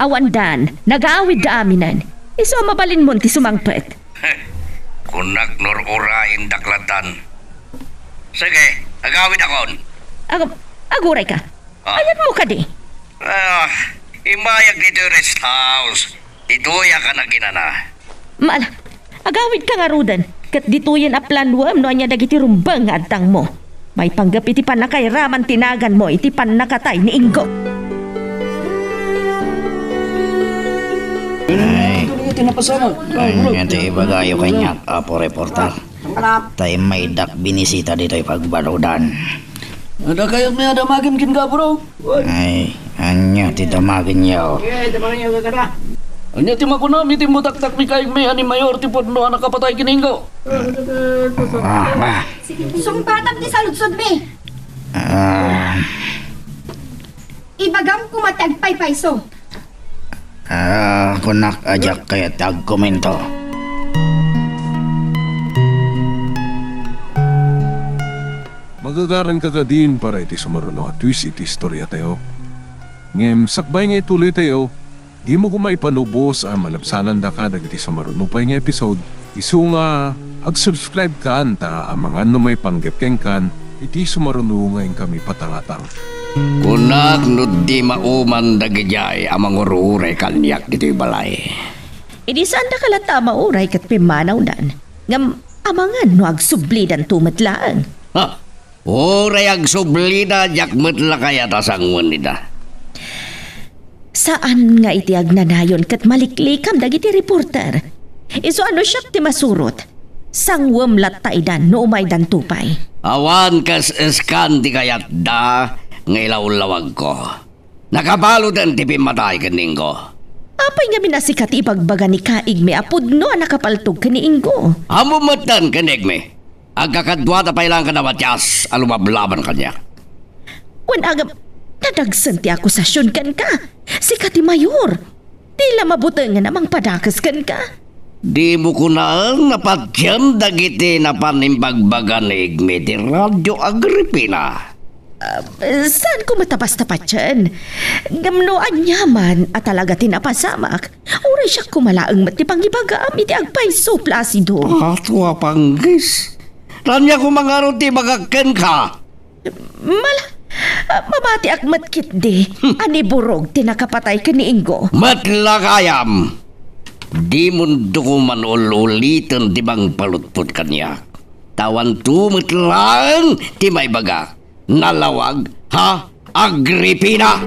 Awan dan, nagaawidda aminen. Isu a mabalinmon ti sumangpet. Kunak no ur-urayendak lattan. Sige, agawidakon. Ag-, aguray ka. Ah. Ayatmo kadi? Ah, immayak ditoy rest house. Ditoyak a naginana. Maala, agawid ka ngaruden, ket ditoyen a planuem no ania dagiti rumbeng nga adtangmo. Maipanggep iti pannakairaman ti naganmo iti pannakatay ni Ingo. Ay, ania ti ibagayo kaniak, Apo Reporter? Ta immaydak binisita ditoy pagbaludan. Adda kayatmi a damagem ken Gabro? Ay, ania ti damagenyo? Ania ti makunam iti mutaktakmi kayatmi a ni Mayor ti pudno a nakapatay ken Ingo? Ah, ah. Sungbatam ti saludsodmi. Ah. Ibagam koma ti agpaypayso. Ah, kunak a diak kayat ti agkomento. Magagaranka kadin para iti sumaruno a twist iti istoriatayo? Ngem sakbay nga ituloytayo, dimo koma ipanubos a malabsanandaka dagiti sumaruno pay nga episode, isu nga ag-subscribe kan ta amangan no maipanggep kenkan iti sumaruno nga inkami patangatang. Kunak no di mauman dagidiay a mangururay kaniak ditoy balay. Idi saandaka latta a mauray ket pimmanawdan, ngem amangan no agsublidanto met laeng. Ha? Uray agsublida, diak met la kayat a sangoen ida. Saan nga iti agnanayon ket maliklikam dagiti reporter. Isu a no siak ti masurot, sangoem latta ida no umaydanto pay. Awan kas-eskan ti kayatda nga ilawlawagko. Nakabaludan ti pimmatay ken ni Ingo. Apay ngamin a sika ti ibagbaga ni Kaigmi a pudno a nakapaltog ken ni Ingo? Ammom metten ken ni Igmi. Agkakaduada pay laeng kada Matias a lumablaban kaniak. Wen a ngem, nadagsen ti akusasion kenka. Sika ti mayor. Di la mabutengen a mangpadakes kenka. Dimo kunaen a patiem dagiti napan imbagbaga ni Igmi ti Radio Agripina. Ah, saanko met a basta patien. Ngem no aniaman a talaga ti napasamak, uray siak koma laeng met ti pangibagam iti agpayso, Placido. Ato a panggis. Ania koma ngarud ti ibagak kenka? Mala, ah, mabatiak met ketdi a ni Burog ti nakapatay ken ni Ingo. Met la gayam. Dimonto koman ul-uliten ti mangpalutpot kaniak. Ta awanto met laeng ti maibagak. Nalawag, ha, Agripina?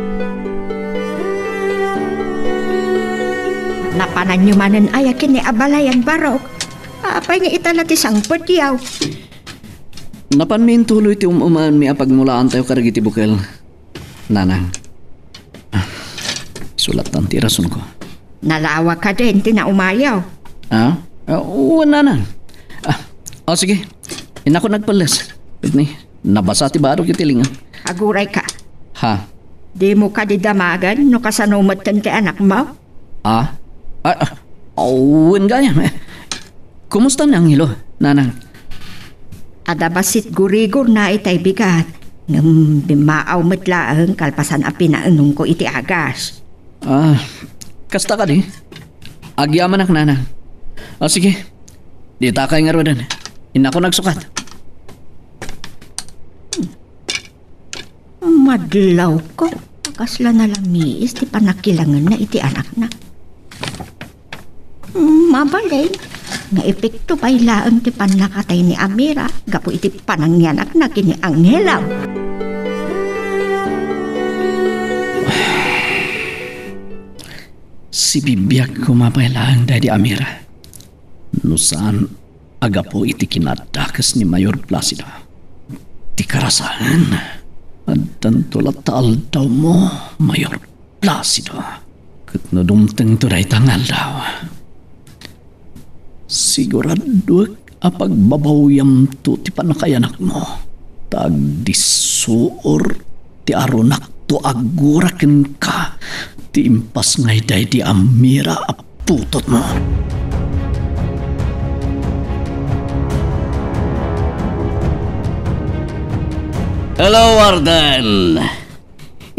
Napananyo manen aya ken ni Abalay a Burog? Apay nga ita la ti sangpetyo? Napanmi intuloy ti um-umaenmi a pagmulaantayo kadagiti bukel, Nanang. Sulattan ti rasonko. Nalawag kadin ti naumayo? Ah? Ah, wen, Nanang. Ah, o, sige. Innakon agpelles. Ket ni, nabasa ti barok iti linga. Agurayka. Ha? Dimo kadi damagen no kasano metten ti anakmo? Ah? Ah, ah, wen gayam. Kumusta ni Angelo, Nanang? Adda bassit gurigorna itay bigat, ngem bimmaaw met laeng kalpasan a pinaenonko iti agas. Ah, kasta kadi? Agyamanak, Nanang. Ah, sige. Ditakay ngaruden. Innakon agsukat. Madlawko, kasla nalamiis ti pannakilangenna iti anakna. Mabalin nga epekto pay laeng ti pannakatay ni Amira gapu iti panangianakna ken ni Angelo. Sibibiag koma pay laeng daydi Amira. No saan a gapu iti kinadakes ni Mayor Placido, ti karasaen, addanto latta aldawmo, Mayor Placido. Ket no dumtengto dayta nga aldaw, siguraduek a pagbabawyamto ti pannakayanakmo, ta agdissuor ti arunakto agura kenka ti impasngay daydi Amira a putotmo. Hello, Warden.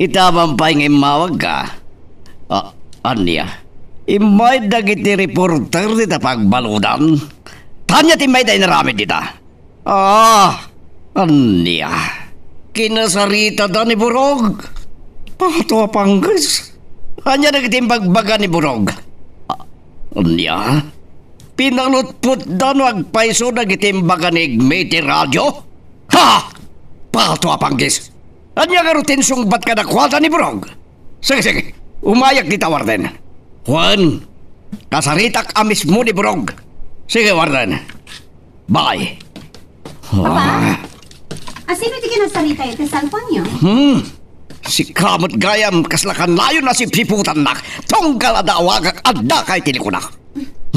Ita man pay nga immawagka. Ah, ania? Immay dagiti reporter dita pagbaludan. Ania ti immayda inaramid dita? Ah, ania? Kinasaritada ni Burog? Pato a panggis. Ania dagiti imbagbaga ni Burog? Ah, ania? Pinalutpotda no agpayso dagiti imbaga ni Igmi iti radio? Ha! Pato a panggis. Ania ngarud ti insungbat kadakuada ni Burog? Sige, sige. Umayak dita, Warden. Juan, kasaritak a mismo ni Burog. Sige, Warden. Bye. Papa? Ah. Asino ti kinasarita iti cellphone-yo? Hmm. Sika met gayam, kasla kanayon a sipsiputannak. Tunggal adda awagak, addaka iti likunak.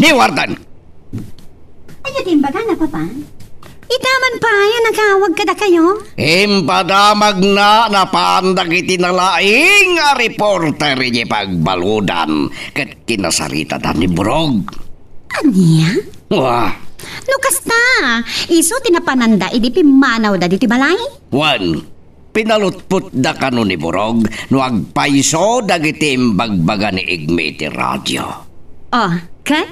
Ni Warden. Ania ti imbagana, Papa? Ita man pay a nakaawag kadakayo? Impadamagna napan dagiti nalaing a reporter idiay pagbaludan ket kinasaritada ni Burog. Ania? Wa. No kasta, isu ti napananda idi pimmanawda ditoy balay? Wen, Pinalutpotda kano ni Burog no agpayso dagiti imbagbaga ni Igmi iti radio. Oh, ket?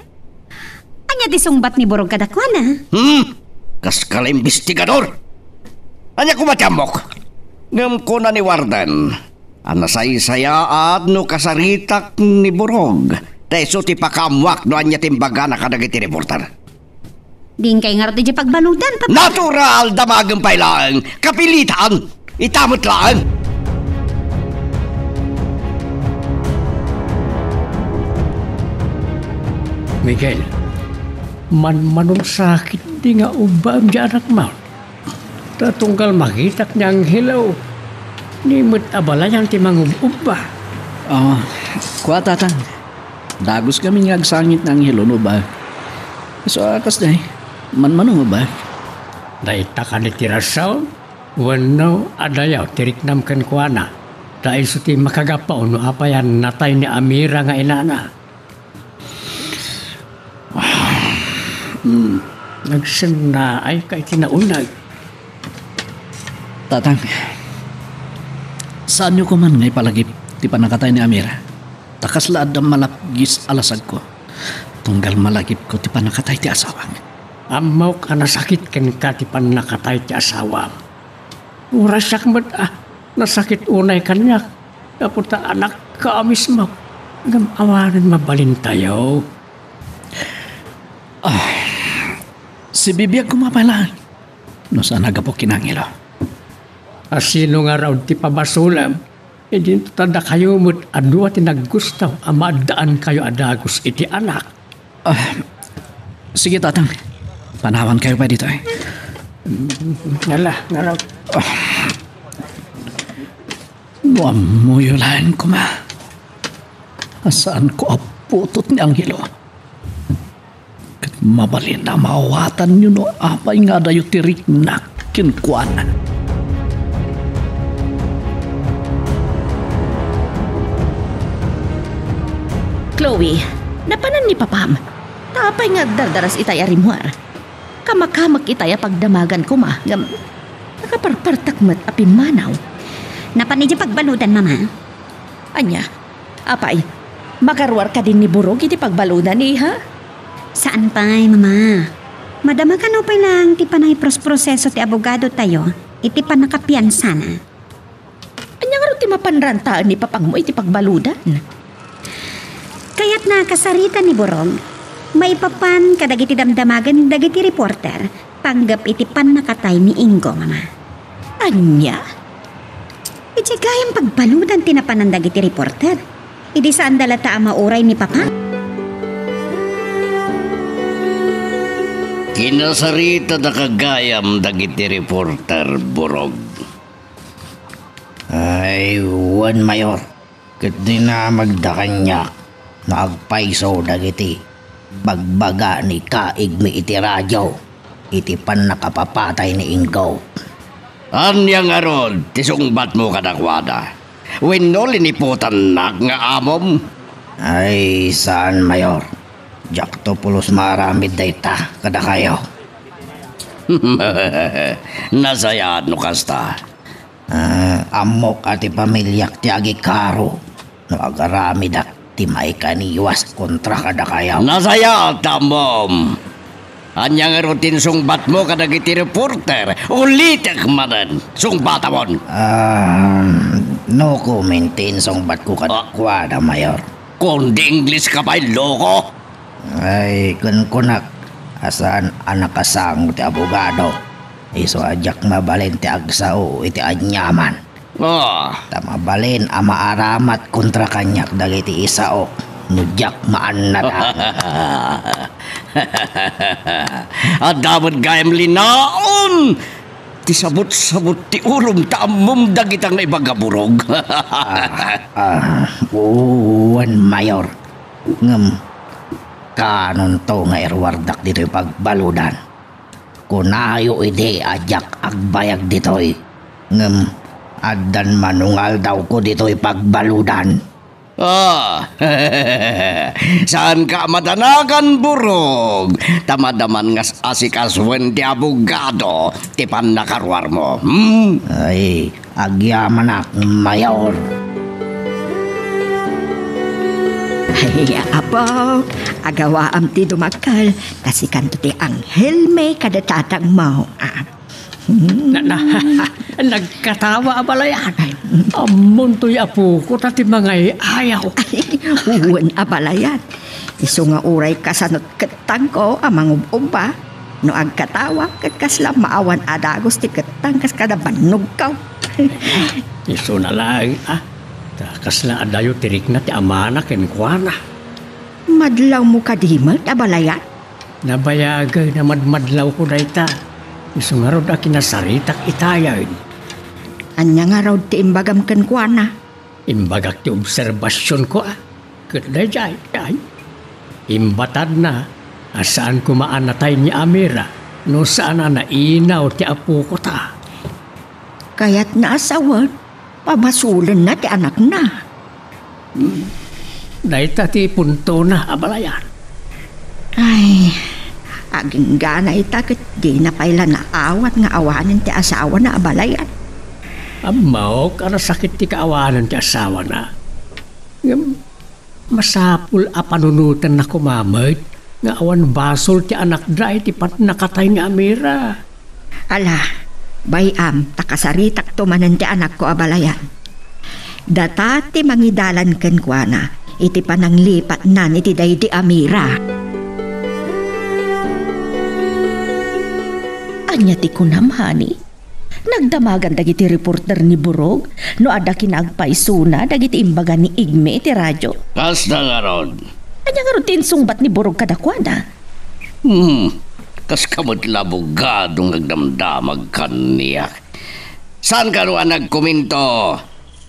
Ania ti sungbat ni Burog kadakuana? Hmm? Kas kala imbestigador? Ania koma ti ammok? Ngem kuna ni Warden, a nasaysayaat no kasaritak ni Burog, ta isu ti pakaammoak no ania ti imbagana kadagiti reporter. Dinkay ngarud idiay pagbaludan, Papa. Natural, damagem pay laeng. Kapilitan. Ita met laeng. Miguel, manmanon sakit di nga ubbaem diay anakmo. Ta tunggal makitak ni Angelo, ni met a balayan ti mangub-ubba. Ah, kua, Tatang. Dagus ngamin nga agsangit ni Angelo no ubbaek. Isu a kasdiay, manmano nga ubbaek? Dayta kadi ti rason wenno adayo ti riknam kenkuana, ta isu ti makagapu no apay a natay ni Amira nga inana. Hmm, nagsennaayka iti nauneg. Tatang, saanyo koman nga ipalagip ti pannakatay ni Amira? Ta kasla adda malapgis a lasagko, tunggal malagipko ti pannakatay ti asawak. Ammok a nasakit kenka ti pannakatay ti asawam. Uray siak met a nasakit unay kaniak, gapu ta anakka a mismo. Ngem awanen mabalintayo. Ah, sibibiag koma pay laeng no saan a gapu ken Angelo. A sino ngarud ti pabasolem? Idinto ta dakayo met a dua ti naggusto a maaddaankayo a dagus iti anak. Ah, sige, Tatang. Panawankayo pay ditoy. Ala, ngarud. Ah. No ammoyo laeng koma a saanko a putot ni Angelo. Ket mabalin a maawatanyo no apay nga adayo ti riknak kenkuana. Chloe, napanan ni Papam. Ta apay nga agdardaras itay a rimmuar? Kamakamek itay a pagdamagan koma, ngem nakaparpartak met a pimmanaw. Napan idiay pagbaludan, Mama. Ania? Apay, makaruar kadi ni Burog iti pagbaludan, iha? Saan pay, Mama. Madama kano pay laeng ti panagprosproseso ti abogadotayo iti pannakapiansana. Ania ngarud ti mapan rantaen ni Papangmo iti pagbaludan? Kayatna a kasarita ni Burog maipapan kadagiti damdamagen dagiti reporter panggep iti pannakatay ni Ingo, Mama. Ania? Idiay gayam pagbaludan ti napanan dagiti reporter. Idi saanda latta a mauray ni Papa? Kinasaritada gayam dagiti reporter, Burog. Ay, wen, Mayor. Ket dinamagda kaniak no agpayso dagiti bagbaga ni Kaigmi iti radio iti pannakapapatay ni Ingo. Ania ngarud ti sungbatmo kadakuada? Wenno liniputannak nga amom? Ay, saan, Mayor. Diakto pulos maaramid dayta kadakayo. Nasayaat no kasta. Ah, ammok a ti pamiliak ti agikaro no agaramidak ti maikaniwas kontra kadakayo. Nasayaat ta ammom. Ania ngarud ti insungbatmo kadagiti reporter? Ulitek manen, sungbatamon. Ah, no comment ti insungbatko kadakuada, Mayor. Kundi Ingles ka pay, loko? Ay, kunkunak a saan a nakasango ti abogado. Isu a diak mabalin ti agsao iti aniaman. Ah. Ta mabalin a maaramat kontra kaniak dagiti isaok no diak maannada. Adda met gayam linaon ti sabut-sabut ti ulom ta ammom dagita nga ibaga, Burog. Ah, ah, wen, Mayor. Ngem, kaanonto nga iruardak ditoy pagbaludan? Kunayo idi a diak agbayag ditoy, ngem addan manungaldawko ditoy pagbaludan. Ah, saanka a madanagan, Burog, ta madaman nga as-asikasuen ti abogado ti pannakaruarmo, hmm? Ay, Agyamanak, Mayor. Ay, apo, agawaam ti dumakkel, ta sikanto ti anghelmi kada tatangmo. Ah. Na, na, nagkatawa, abalayan. Ammontoy apoko ta ti mangay-ayaw. Wen, abalayan. Isu nga uray kasanot kettangko a mangub-ubba. No agkatawa, ket kasla maawan a dagus ti kettang kas kada bannogko. Isuna laeng, a. Ta kasla adayo ti rikna ti amana kenkuana. Madlawmo kadi met, abalayan? Nabayagen a madmadlawko dayta. Isu ngarud a kinasaritak itayen. Ania ngarud ti imbagam kenkuana? Imbagak ti obserbasionko, a, ket daydiay, ay, imbatadna a saan koma a natay ni Amira no saan a nainaw ti apoko ta. Kayatna a sawen, pabasolenna ti anakna. Hmm. Dayta ti puntona, abalayan. Ay, aginggana ita ket dina pay la naawat nga awanen ti asawana, abalayan. Ammok a nasakit ti kaawanan ti asawana. Ngem, masapul a panunotenna koma met nga awan basol ti anakda iti pannakatay ni Amira. Ala, bay-am ta kasaritakto manen ti anakko, abalayan. Data ti mangidalan kenkuana iti pananglipatnan iti daydi Amira. Ania ti kunam, honey? Nagdamagan dagiti reporter ni Burog no adda kinaagpaysona dagiti imbaga ni Igme iti radio. Kasta ngarud. Ania ngarud ti insungbat ni Burog kadakuada? Hmm, kaska met la abogado nga agdamdamag kaniak. Saan kano a nagkomento?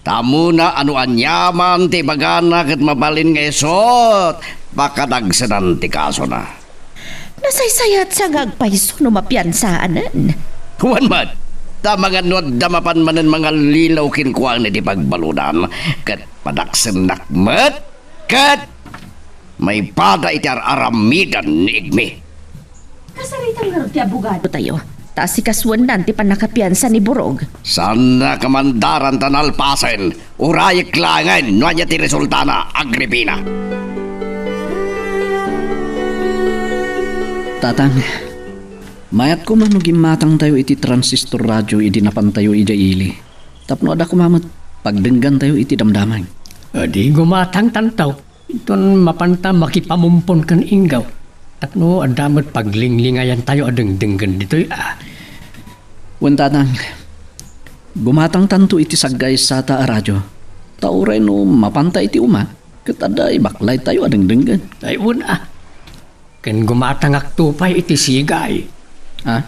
Ta ammona a no aniaman ti ibagana ket mabalin nga isu, pakadagsenan ti kasona. Nasaysayaat sa nga agpayso no mapiansaanen. Wen met, ta amangan no adda mapan manen mangallilaw kenkuana iti pagbaludan, ket padaksennak met, ket maipada iti ar-aramidan ni Igme. Kasaritam ngarud ti abogado tayo, ta asikasuennan ti pannakapiansa ni Burog. Saannak a mandaran ta nalpasen, urayek laengen no ania ti resultana, Agripina. Tatang, mayat koma no gimmatangtayo iti transistor radio idi napantayo idiay ili. Tapno adda koma met pagdenggantayo iti damdamag. Adi gumatangtanto. Inton mapanta makipamumpon ken Inggaw, tapno adda met paglinglingayantayo a dengdenggen ditoy, a. Wen, Tatang, gumatangtanto iti saggaysata a radio. Ta uray no mapanta iti uma, ket adda ibaklaytayo a dengdenggen. Ay, wen, a. Ken gumatangakto pay iti sigay. A?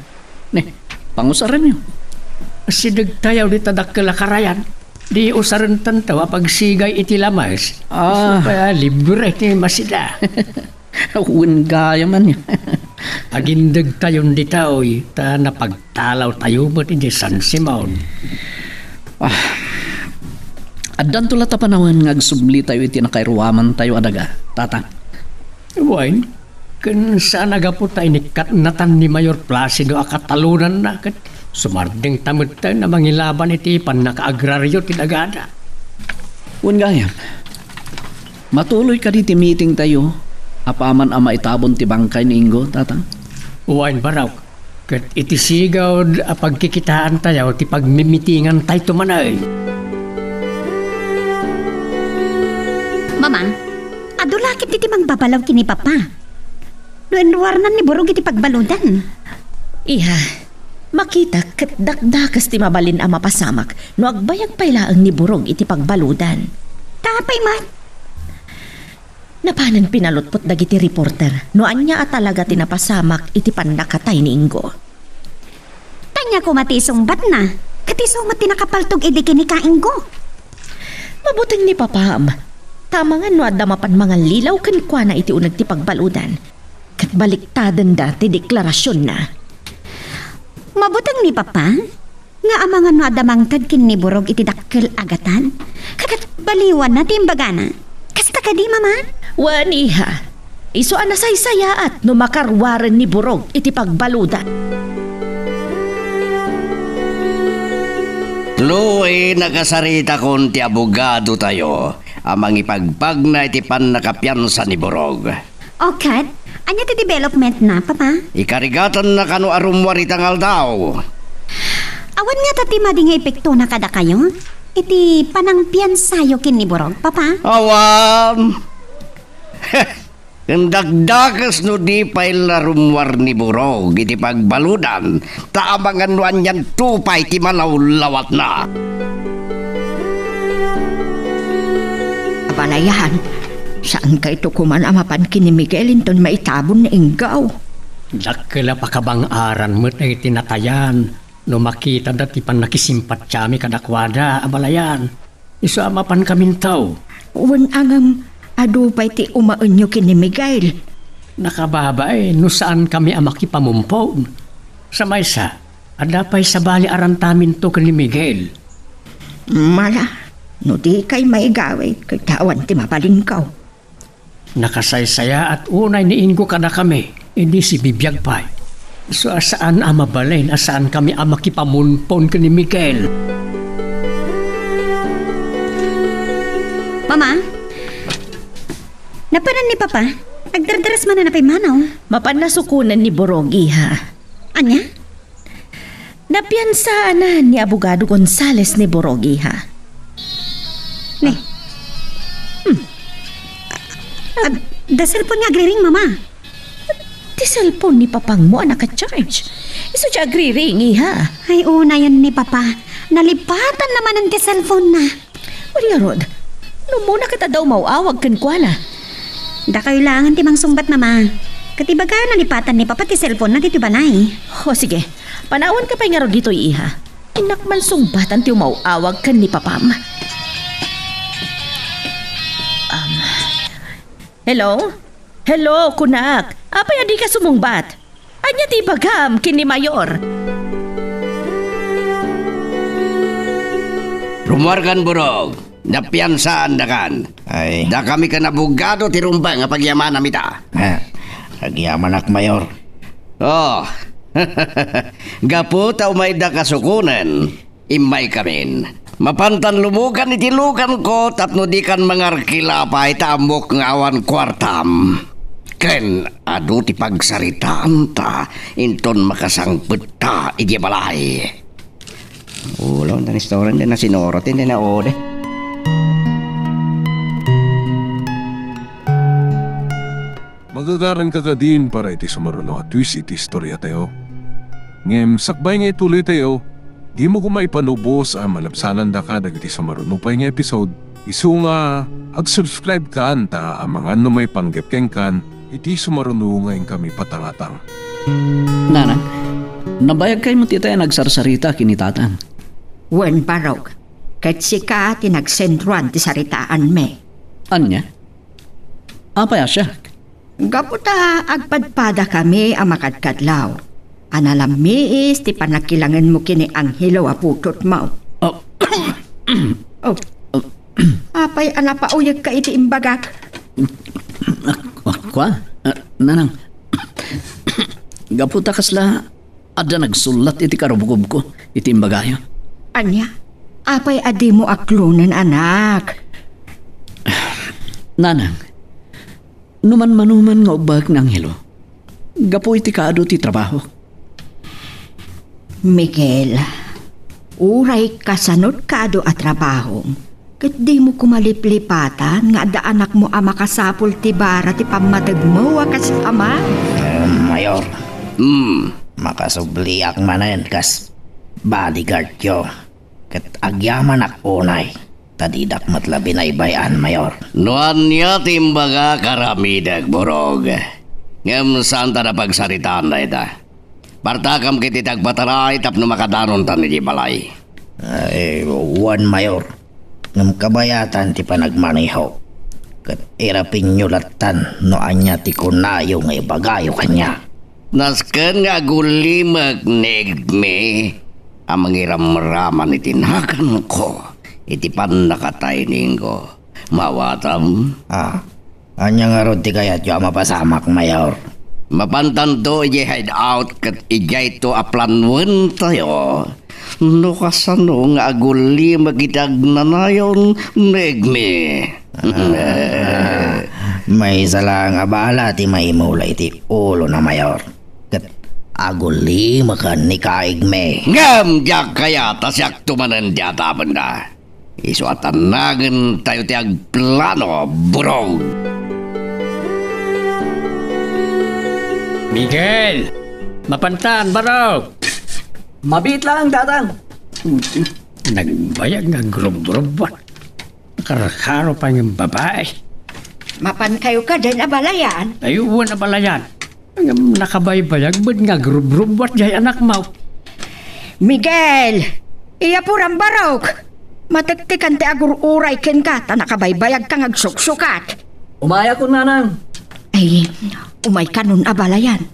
Ne, pangusarenyo. Sidegtayo dita dakkel a karayan. Di usarentayo a pagsigay iti lames. A. Isu pay a libre ti masida. Wen gayam. Agindegtayon ditoy, ta napagtalawtayo met iti San Simon. A. Addanto latta panawen nga agsublitayo iti nakairuamantayo a daga, Tatang. Wen, ken saan a gapu ta inikkatnatan ni Mayor Placido a katalonanna ket sumardengta metten a mangilaban iti pannakaagrario ti dagada. Wen gayam, matuloy kadi ti meetingtayo apaman a maitabon ti bangkay ni Ingo, Tatang? Wen, Barok. Ket iti sigud a pagkikitaantayo ti pagmimitingantayto manen. Mama, adu la ket ti mangbabalaw ken ni Papa. No inruarnan ni Burog iti pagbaludan. Iha, makitak ket dakdakes ti mabalin a mapasamak no agbayag pay laeng ni Burog iti pagbaludan. Ta apay met? Napanen pinalutpot dagiti reporter no ania a talaga ti napasamak iti pannakatay ni Ingo. Ania koma ti isungbatna, ket isu met ti nakapaltog idi ken ni Ka Ingo. Mabuteng ni Papam, ta amangan no adda mapan mangallilaw kenkuana iti uneg ti pagbaludan, ket baliktadenda ti deklarasionna. Mabuteng ni Papa? Nga amangan no adda mangted ken ni Burog iti dakkel a gatad, ket baliwanna ti imbagana. Kasta kadi, Mama? Wen, iha. Isu a nasaysayaat no makaruaren ni Burog iti pagbaludan. Chloe, nakasaritakon ti abogadotayo a mangipagbagna iti pannakapiansa ni Borog. O ket, ania ti development na, Papa? Ikarigatanna kano a rummuar ita nga aldaw. Awan ngata ti madi nga epektona kadakayo iti panangpiansayo ken ni Borog, Papa? Awan. Ket dakdakes no di pay la rummuar ni Borog iti pagbaludan, ta amangan no anianto pay ti malawlawatna. Abalayan, saankayto koman a mapan ken ni Miguel inton maitabon ni Inggaw? Dakkel a pakabang-aran met iti natayan no makitada ti pannakisimpatiami kadakuada, abalayan. Isu a mapankaminto. Wen angem, adu pay ti umaenyo ken ni Miguel? Nakababain no saankami a makipamumpon. Sa maysa, adda pay sabali a rantaminto ken ni Miguel. Mala, no dikay maigawid, ket awan ti mabalinko. Nakasaysayaat unay ni Ingo kadakami idi sibibiag pay. Isu a saan a mabalin a saankami a makipamunpon ken ni Miguel. Mama? Napanan ni Papa? Agdardaras manen a pimmanaw. Mapan nasukonen ni Borog, iha. Ania? Napiansaana ni Abogado Gonzales ni Borog, iha. Ne. Hmm. Adda cellphone nga agriring, Mama. Ti cellphone ni papangmo a naka-charge. Isu ti agriring, iha. Ay, unayen ni Papa. Nalipatan na manen ti cellphone na. Wen ngarud, no umuna ket adda umaw-awag kenkuana. Dakayo laengen ti mangsungbat, Mama. Ket ibagayo nalipatan ni Papa ti cellphone na ditoy balay. O, sige. Panawanka pay ngarud ditoy, iha. Innak man sungbatan ti umaw-awag ken ni Papam. Um, hello? Hello, kunak. Apay a dika sumungbat? Ania ti ibagam ken ni Mayor? Rummuarkan, Borog. Napiansaandakan. Ay. Dakami ken abogado ti rumbeng a pagyamanam ita. Ha, agyamanak, Mayor. Oh. Gapu ta umayda kasukonen, immaykamin. Mapantan lumugan iti luganko tapno dikan mangarkila pay ta ammok nga awan kuartam. Ken adu ti pagsaritaanta inton makasangpetta idiay balay. Ulo, tan istoryan, di na sinurot, di na ode. Magagaranka kadin para iti sumaruno a twist iti istoriatayo. Ngem sakbay nga ituloytayo, dimo koma ipanubos a malabsanandaka dagiti sumaruno pay nga episode, isu nga ag-subscribe kan ta amangan no maipanggep kenkan iti sumaruno nga inkami patangatang. Nanang, nabayagkay met itay a nagsarsarita ken ni Tatang. Wen, Barok, ket sika ti nagsentroan ti saritaanmi. Ania? Apay a siak? Gapu ta agpadpadakami a makadkadlaw, a nalammiis ti pannakilangenmo ken ni Angelo a putotmo. Oh. Oh. Apay a napauyekka iti imbagak? Ak-, ak-, kua? Ah, nanang, gapu ta kasla adda nagsullat iti karubkubko iti imbagayo. Ania? Apay a dimo aklonen, anak? Nanang, no manmanoman nga ubbak ni Angelo, gapu iti kaadu ti trabaho. Miguel, uray kasanot kaadu a trabaho, ket dimo koma liplipatan nga adda anakmo a makasapul ti bara ti pammategmo a kas ama? Mm, Mayor. Mm. Makasubliak manen kas bodyguardyo. Ket agyamanak unay, ta didak met la binaybay-an, Mayor. No ania ti imbagak, aramidek, Borog. Ngem saan ta napagsaritaan dayta. Partakam ket iti agpataray tapno makadanontan iti balay. Ay, wen, Mayor. Ngem kabayatan ti panagmaneho. Ket irapinyo lattan no ania ti kunayo nga ibagayo kaniak. Nasken nga agulimek ni Igme a mangiramraman iti naganko iti pannakatay ni Ingo. Maawatam? Ah, ania ngarud ti kayatyo a mapasamak, Mayor? Mapantanto idiay hideout ket idiayto a planuentayo No kasano nga agulimek iti agnanayon, Negmi? Ah, maysa laeng a bala ti maimula iti ulona, Mayor. Ket agulimeken ni kaigmi. Ngem diak kayat a siakto manen ti atapenda. Isu a tannagentayo ti agplano, Burog. Miguel! Mapantan, Burog! Mabiit laeng, Tatang. Nagbayag nga agrubrubuat. Karkaro pay nga babae. Mapankayo kadi a balayan? Ay, wen a balayan. Ngem nakabaybayag met nga agrubrubuat jay anakmo. Miguel! Iyapuram, Burog! Matektekan ti agur-uray kenka ta nakabaybayagka nga agsuksukat. Umayakon, Nanang. Ay, umaykanon a balayan.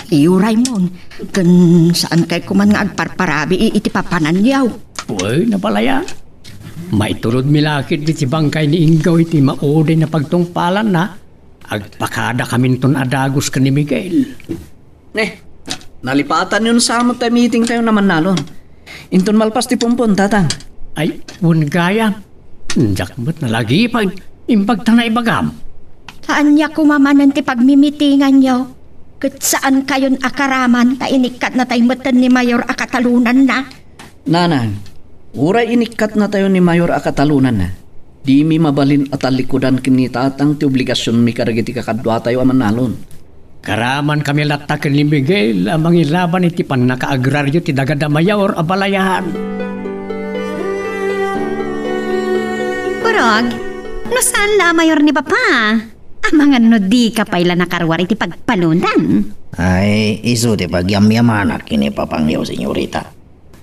Iyuraymon, ken saankay koman nga agparparabii iti papananyo. Uy, a balayan. Maiturod mi la ketdi ti bangkay ni Ingaw iti mauday a pagtungpalanna. Agpakadakaminton a dagus ken ni Miguel. Ne, nalipatanyon sa met ti meetingtayo a mannalon. Inton malpas ti pumpon, Tatang. Ay, wen gayam. Diak met nalagipen. Imbagta naibagam. Ania koma manen ti pagmimitinganyo? Ket saankayon a karaman ta inikkatnatay metten ni Mayor a katalonanna. Nanang, uray inikkatnatayo ni Mayor a katalonanna, dimi mabalin a tallikudan ken ni Tatang ti obligasionmi kadagiti kakaduatayo a mannalon. Karamankami latta ken ni Miguel a mangilaban iti pannakaagraryo ti daga da Mayor a balayan. Burog, no saan la a Mayor ni Papa, amangan no dika pay la nakaruar iti pagpalundan. Ay, isu ti pagyamyamanak ken ni Papangyo, senyorita.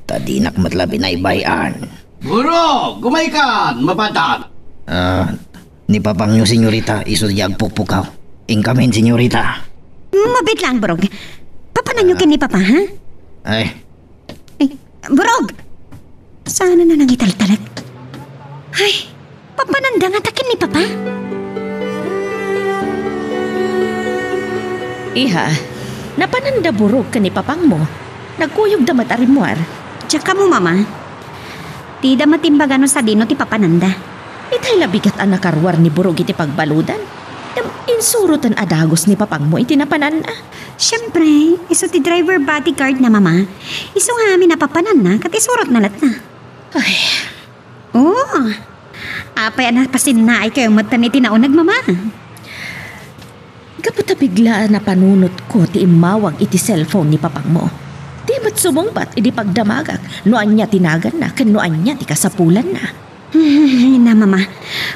Ta dinak met la binaybay-an. Burog, umaykan, Mapantan. Ah, ni Papangyo, senyorita, isu ti agpukpukaw. Inkamin, senyorita. Mabiit laeng, Burog. Papananyo ken ni Papa, ha? Ay. Ay, Burog! Saan na nangitaltalek? Ay, papananda ngata ken ni Papa? Iha, napananda Burog ken ni Papangmo. Nagkuyogda met a rimmuar. Diak ammo, Mama. Dida met imbaga no sadino ti papananda. Itay la bigat a nakaruar ni Burog iti pagbaludan. Ngem insuroten a dagus ni Papangmo iti napananna. Siempre, isu ti driver bodyguard na, Mama. Isu nga amin a papananna, ket isurotna latta. Ay. Oo. Apay a napasinnaay kayo met iti nauneg, Mama? Gapu ta bigla a napanunotko ti immawag iti cellphone ni Papangmo. Di met sumungbat idi pagdamagak no ania ti naganna ken no ania ti kasapulanna. Ay, na, Mama.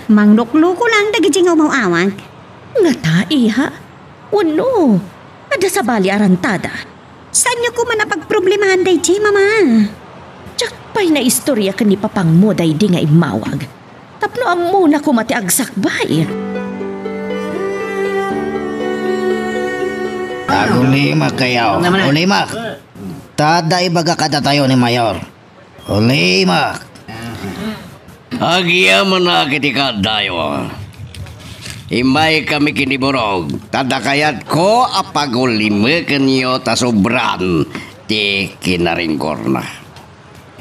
Manglukloko lang dagiti nga umaw-awag. Ngata, iha? Wenno, adda sabali a rantada? Saanyo koma a pagproblemahan daydi, Mama? Diak pay naistorya ken ni Papangmo daydi nga immawag. Tapno ammona koma ti agsakbay. Agulimek kayo. Ano naman? Ulimek. Ta adda ibaga kadatayo ni Mayor. Ulimek. Agyamanak iti kaadayo. Immaykami ken ni Burog, ta adda kayatko a pagulimekenyo ta sobran ti kinaringgorna.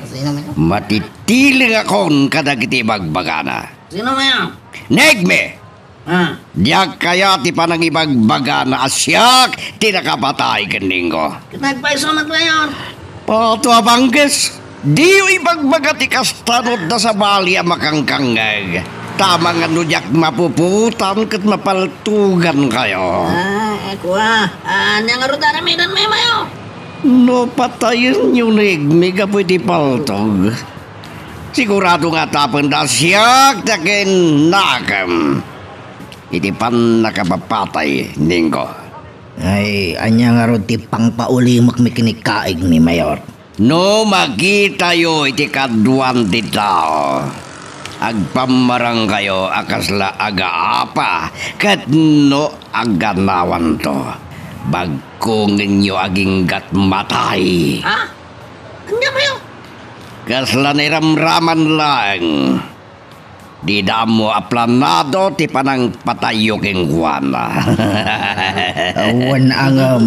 Sino man? Matitilingakon kadagiti bagbagana. Sino man? Negmi! Ah. Diak kayat ti panangibagbagana a siak ti nakapatay ken Ningo. Nagpayso met, Mayor. Pato a bangges, diyo ibagbaga ti kasta no adda sabali a makangkangngeg. Ta amangan no diak mapuputan ket mapaltugan kayo. Ah, kua. Ah, ania ngarud ti aramidenmi, Mayor? No patayenyo ni Negmi gapu iti paltog, sigurado nga tapenda siak ti akinnakem iti pannakapapatay, Ningo. Ay, ania ngarud ti pangpaulimekmi ken ni kaigmi, Mayor? No makitayo iti kaduan ti tao, agpammarangkayo a kasla agaapa ket no aganawanto, bagkongenyo aginggat matay. Ha? Ania, Mayor? Kasla nairamraman laeng. Dida ammo a planado ti panangpatayyo kenkuana. Wen a ngem,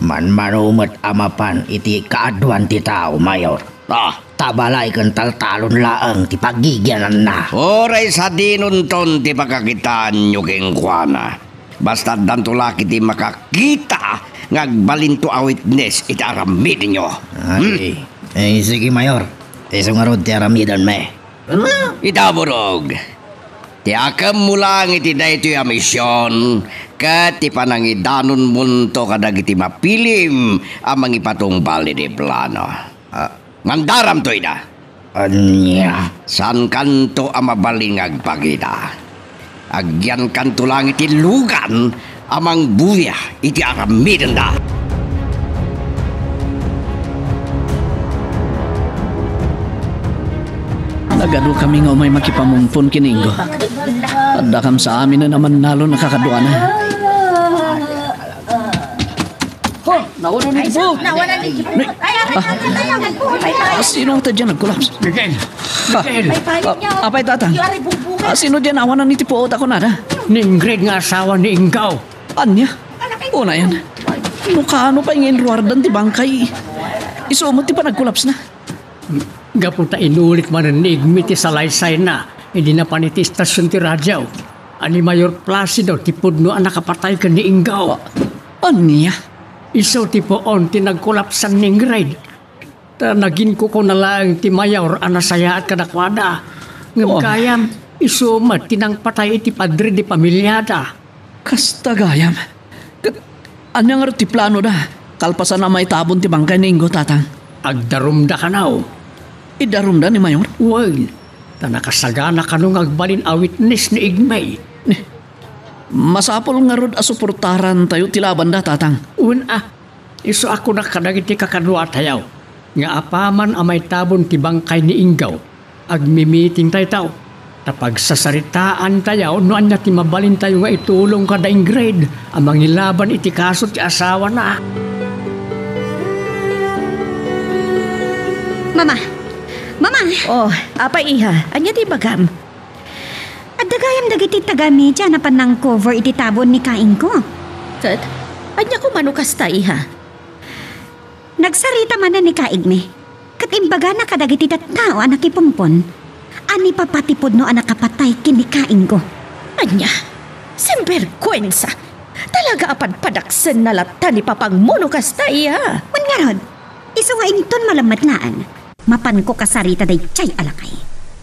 manmano met a mapan iti kaaduan ti tao, Mayor. Ah, ta balay ken taltalon laeng ti pagigiananna. Uray sadinonton ti pakakitaanyo kenkuana. Basta addanto la ketdi makakita nga agbalinto a witness iti aramidenyo. Ay, hmm. Eh, sige, Mayor. Isu ngarud ti aramidenmi. Ita, Burog, ti akemmo laeng iti daytoy a mision ket ti panangidanonmonto kadagiti mapilim a mangipatungbal iti plano. Ah, mandaramto ida. Ania? Saankanto a mabalin nga agpakita. Agyankanto laeng iti lugan a mangbuya iti aramidenda. Nagadukami nga umay makipamungpon ken ni Ingo. Addakam sa aminen a mannalon a kakaduana. Ho, nawanan ni Ibo. Nawanan ni Ibo. Ni-, ah, ah, sino ta diay nagkolaps? Miguel. Ah, Miguel. Ah, apay, Tatang? Ah, sino diay nawanan iti puot a kunada? Ni Ingrid nga asawa ni Ingaw. Ania? Unayan. No kaano pay nga inruardan ti bangkay, isu met ti panagkolapsna. Gapu ta inulit manen ni Igmi ti salaysayna idi napan iti istasion ti radio a ni Mayor Placido ti pudno a nakapatay ken ni Ingaw. Ania? Isu ti puon ti nagkolapsan ni Ingrid. Ta naginkukuna laeng ti mayor a nasayaat kadakuada. Ngem Oh. gayam, isu met ti nangpatay iti padre de pamiliada. Kasta gayam. Ket ania ngarud ti planoda kalpasan a maitabon ti bangkay ni Ingo, Tatang? Agdarumda kano. Idarumda ni Mayor? Wen, ta nakasagana kano nga agbalin a witness ni Igmay. Ni, masapul ngarud a suportarantayo ti labanda, Tatang. Wen a, isu a kunak kadagiti kakaduatayo nga apaman a maitabon ti bangkay ni Ingaw, agmimitingtayto, ta pagsasaritaantayo no ania ti mabalintayo nga itulong kada Ingrid a mangilaban iti kaso ti asawana. Mama! Mama! Oh, apay, iha? Ania ti ibagam? Adda gayam dagiti taga-media a napan nang-cover iti tabon ni Ka Ingo. Ket, ania koma no kasta, iha? Nagsarita manen ni Ka Igme, ket imbagana kadagiti tattao a nakipumpon a ni Papa ti pudno a nakapatay ken ni Ka Ingo. Ania? Sinberkuensa! Talaga a padpadaksenna latta ni Papangmo no kasta, iha. Wen ngarud, isu nga inton malammet laeng, mapanko kasarita daydiay a lakay.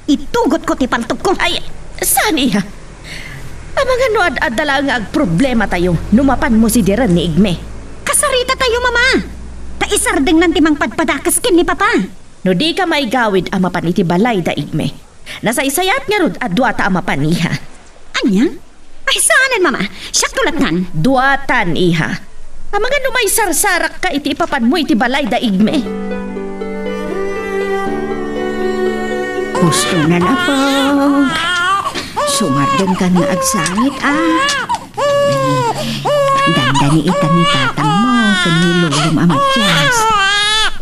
Itugotko ti paltogko. Ay, saan, iha? Amangan no ad-adda laeng nga agproblematayo no mapanmo sidiren ni Igme. Kasaritatayo, Mama! Ta isardengnan ti mangpadpadakes ken ni Papa. No dika maigawid a mapan iti balay da Igme, nasaysayaat ngarud a duata a mapan, iha. Ania? Ay, saanen, Mama. Siakto lattan. Duatan, iha. Amangan no maisarsarakka iti ipapanmo iti balay da Igme. Husto na, Apok. Sumardengkan nga agsangit, a. Dandani ita ni tatangmo ken ni lolom a Matias.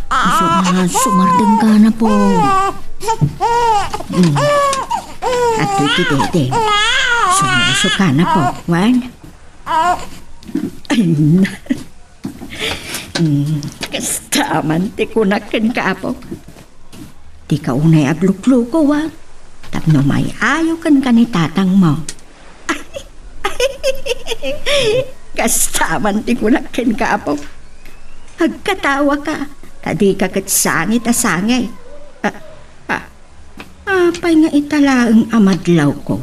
Su-, sumardengkan, Apok. Mm. Adtoy ti dede. Sumusukan, Apok, wen? Ay, na. Mm, kasta man ti kunak kenka, Apok. Dika unay aglukluko, a. Tapno may-ayo kenka ni tatangmo. Kasta man ti kunak kenka, Apok. Agkatawaka, ta dika ket sangit a sangay. Ah, ah, Apay nga ita laeng a madlawko?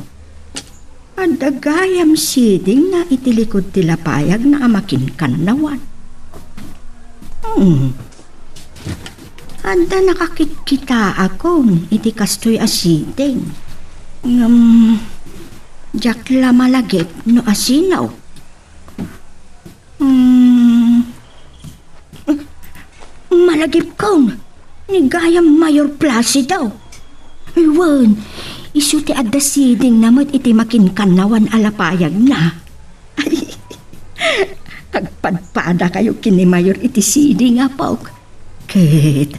Adda gayam sidingna iti likud ti lapayagna a makinkannawan. Hmm. Adda nakakitkitaakon iti kastoy a siding. Ngem, diak la malagip no asino. Hmm. Malagipkon, ni gayam Mayor Placido. Wen, isu ti adda sidingna met iti makinkannawan a lapayagna. Agpadpadakayo ken ni Mayor iti siding, Apok. Ket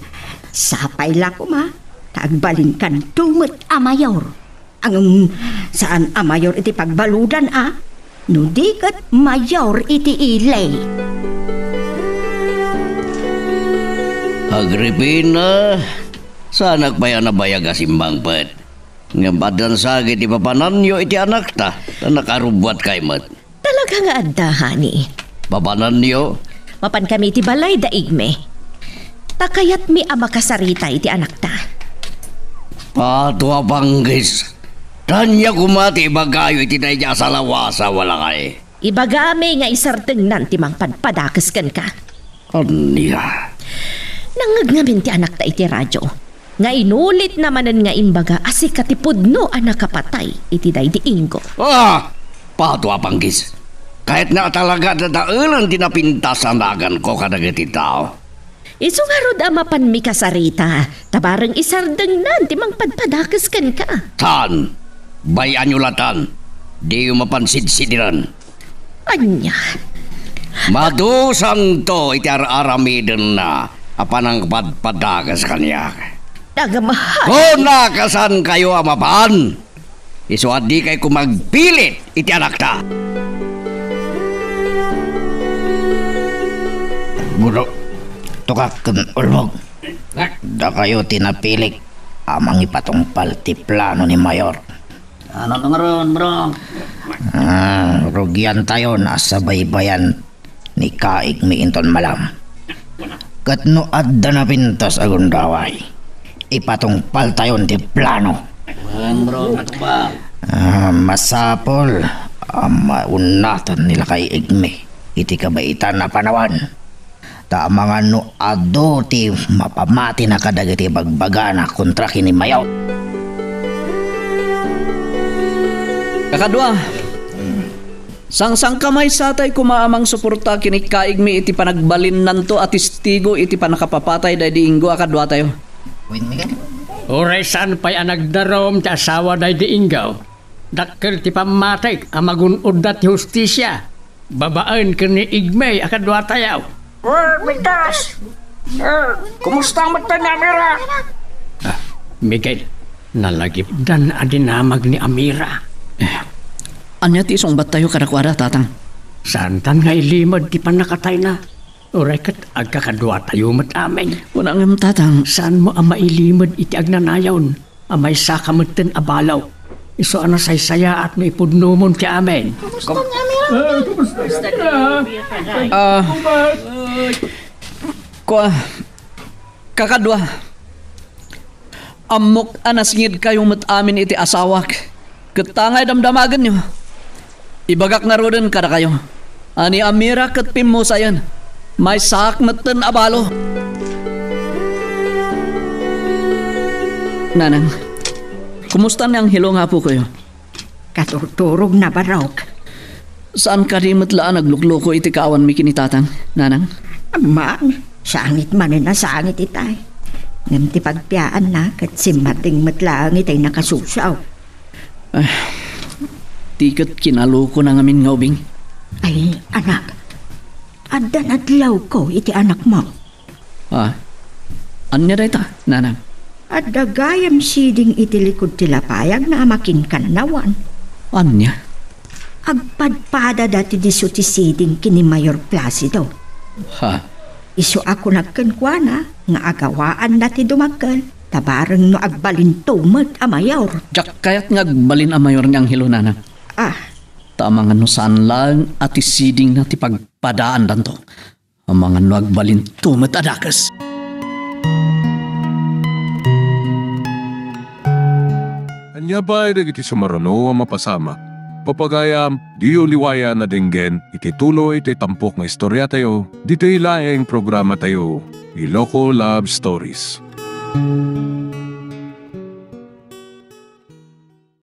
sapay la koma, ta agbalinkanto met a mayor. Ngem, saan a mayor iti pagbaludan, a? No di ket mayor iti ili. Agripina, Saanak pay a nabayag a simmangpet. Ngem addan sa ket ipapananyo iti anakta, ta nakarubbuatkay met. Talaga nga adda, honey. Papananyo? Mapankami iti balay da Igme. Ta kayatmi a makasarita iti anakta. Pato a panggis. Ania koma ti ibagayo iti daydi a salawasa, walakay? Ibagami nga isardengnan ti mangpadpadakes kenka. Ania? Nangngeg ngamin ti anakta iti radio nga inulitna manen nga imbaga a sika ti pudno a nakapatay iti daydi Ingo. Ah! Pato a panggis. Kayatna a talaga dadaelen ti napintas a naganko kadagiti tao. Isu ngarud a mapanmi kasarita, ta bareng isardengnan ti mangpadpadakes kenka. Tan, bay-anyo latan, diyo mapan sidsidiren. Ania? Madusanto iti ar-aramidenna a panangpadpadakes kaniak. Nagamahal. Kunakasankayo a mapan. Isu a dikay koma agpilit iti anakta. Buro, tukak ken ulmog. Dakayo ti napilik a mangipatungpal ti plano ni Mayor. Ano ngarud, bro? Ah, rugiantayon a sabaybayan ni Kaigmi inton malam. Ket no adda napintas a gundaway, ipatungpaltayon ti plano. Wen, bro, matungpal. Ah, masapul a maunnatan ni Lakay Igmi iti kabaitan a panawan. Ta amangan no adu ti mapamatina kadagiti bagbagana kontra ken ni Mayor. Kakadua, sangsangkamaysatay koma a mangsuporta ken ni Kaigmi iti panagbalinnanto a testigo iti pannakapapatay daydi Ingo a kaduatayo. Uray saan pay a nagdarum ti asawa daydi Ingo, dakkel ti pammatik a magun-odda ti hustisia babaen ken ni Igmay a kaduatayo. Uy, Migtas! Eh, kumusta met ni Amira? Ah, Miguel, nalagipdan a dinamag ni Amira. Eh, ania ti isungbattayo kadakuada, Tatang? Saantan nga ilimed ti pannakatayna. Uray ket agkakaduatayo met amin. Kuna ngem, Tatang? Saanmo a mailimed iti agnanayon a maysaka metten a balo? Isu a nasaysayaat no ipudnomon ti amin. Kumusta ni Amira? Ah, kumusta ni Amira? Ah, kua, kakadua. Ammok a nasingidkayo met amin iti asawak, ket ta nga idamdamagenyo. Ibagak ngaruden kadakayo a ni Amira ket pimmusayen, maysaak metten a balo. Nanang, kumusta ni Angelo nga apokoyo? Katurturogna, Barok. Saan kadi met la a naglukluko iti kaawanmi ken ni Tatang, Nanang? Amman, sangit manen a sangit itay. Ngem ti pagpiaanna ket simmating met laeng itay nakasusaw. Ah, ti ket kinalukona ngamin nga ubing. Ay, anak, adda nadlawko iti anakmo. Ah, ania dayta, Nanang? Adda gayam siding iti likud ti lapayagna a makinkannawan. Ania? Agpadpadada ti disso ti siding ken ni Mayor Placido. Ha? Isu a kunak kenkuana nga agawaanna ti dumakkel, ta bareng no agbalinto met a mayor. Diak kayat nga agbalin a mayor ni Angelo, Nanang. Ah. Ta amangan no saan laeng a ti sidingna ti pagpadaandanto. Amangan no agbalinto met a dakes. Ania pay dagiti sumaruno a mapasamak? Pagayam, diyo liwayan a denggen iti tuloy ti tampok nga istoriatayo, ditoy laeng programatayo, Iloko Love Stories.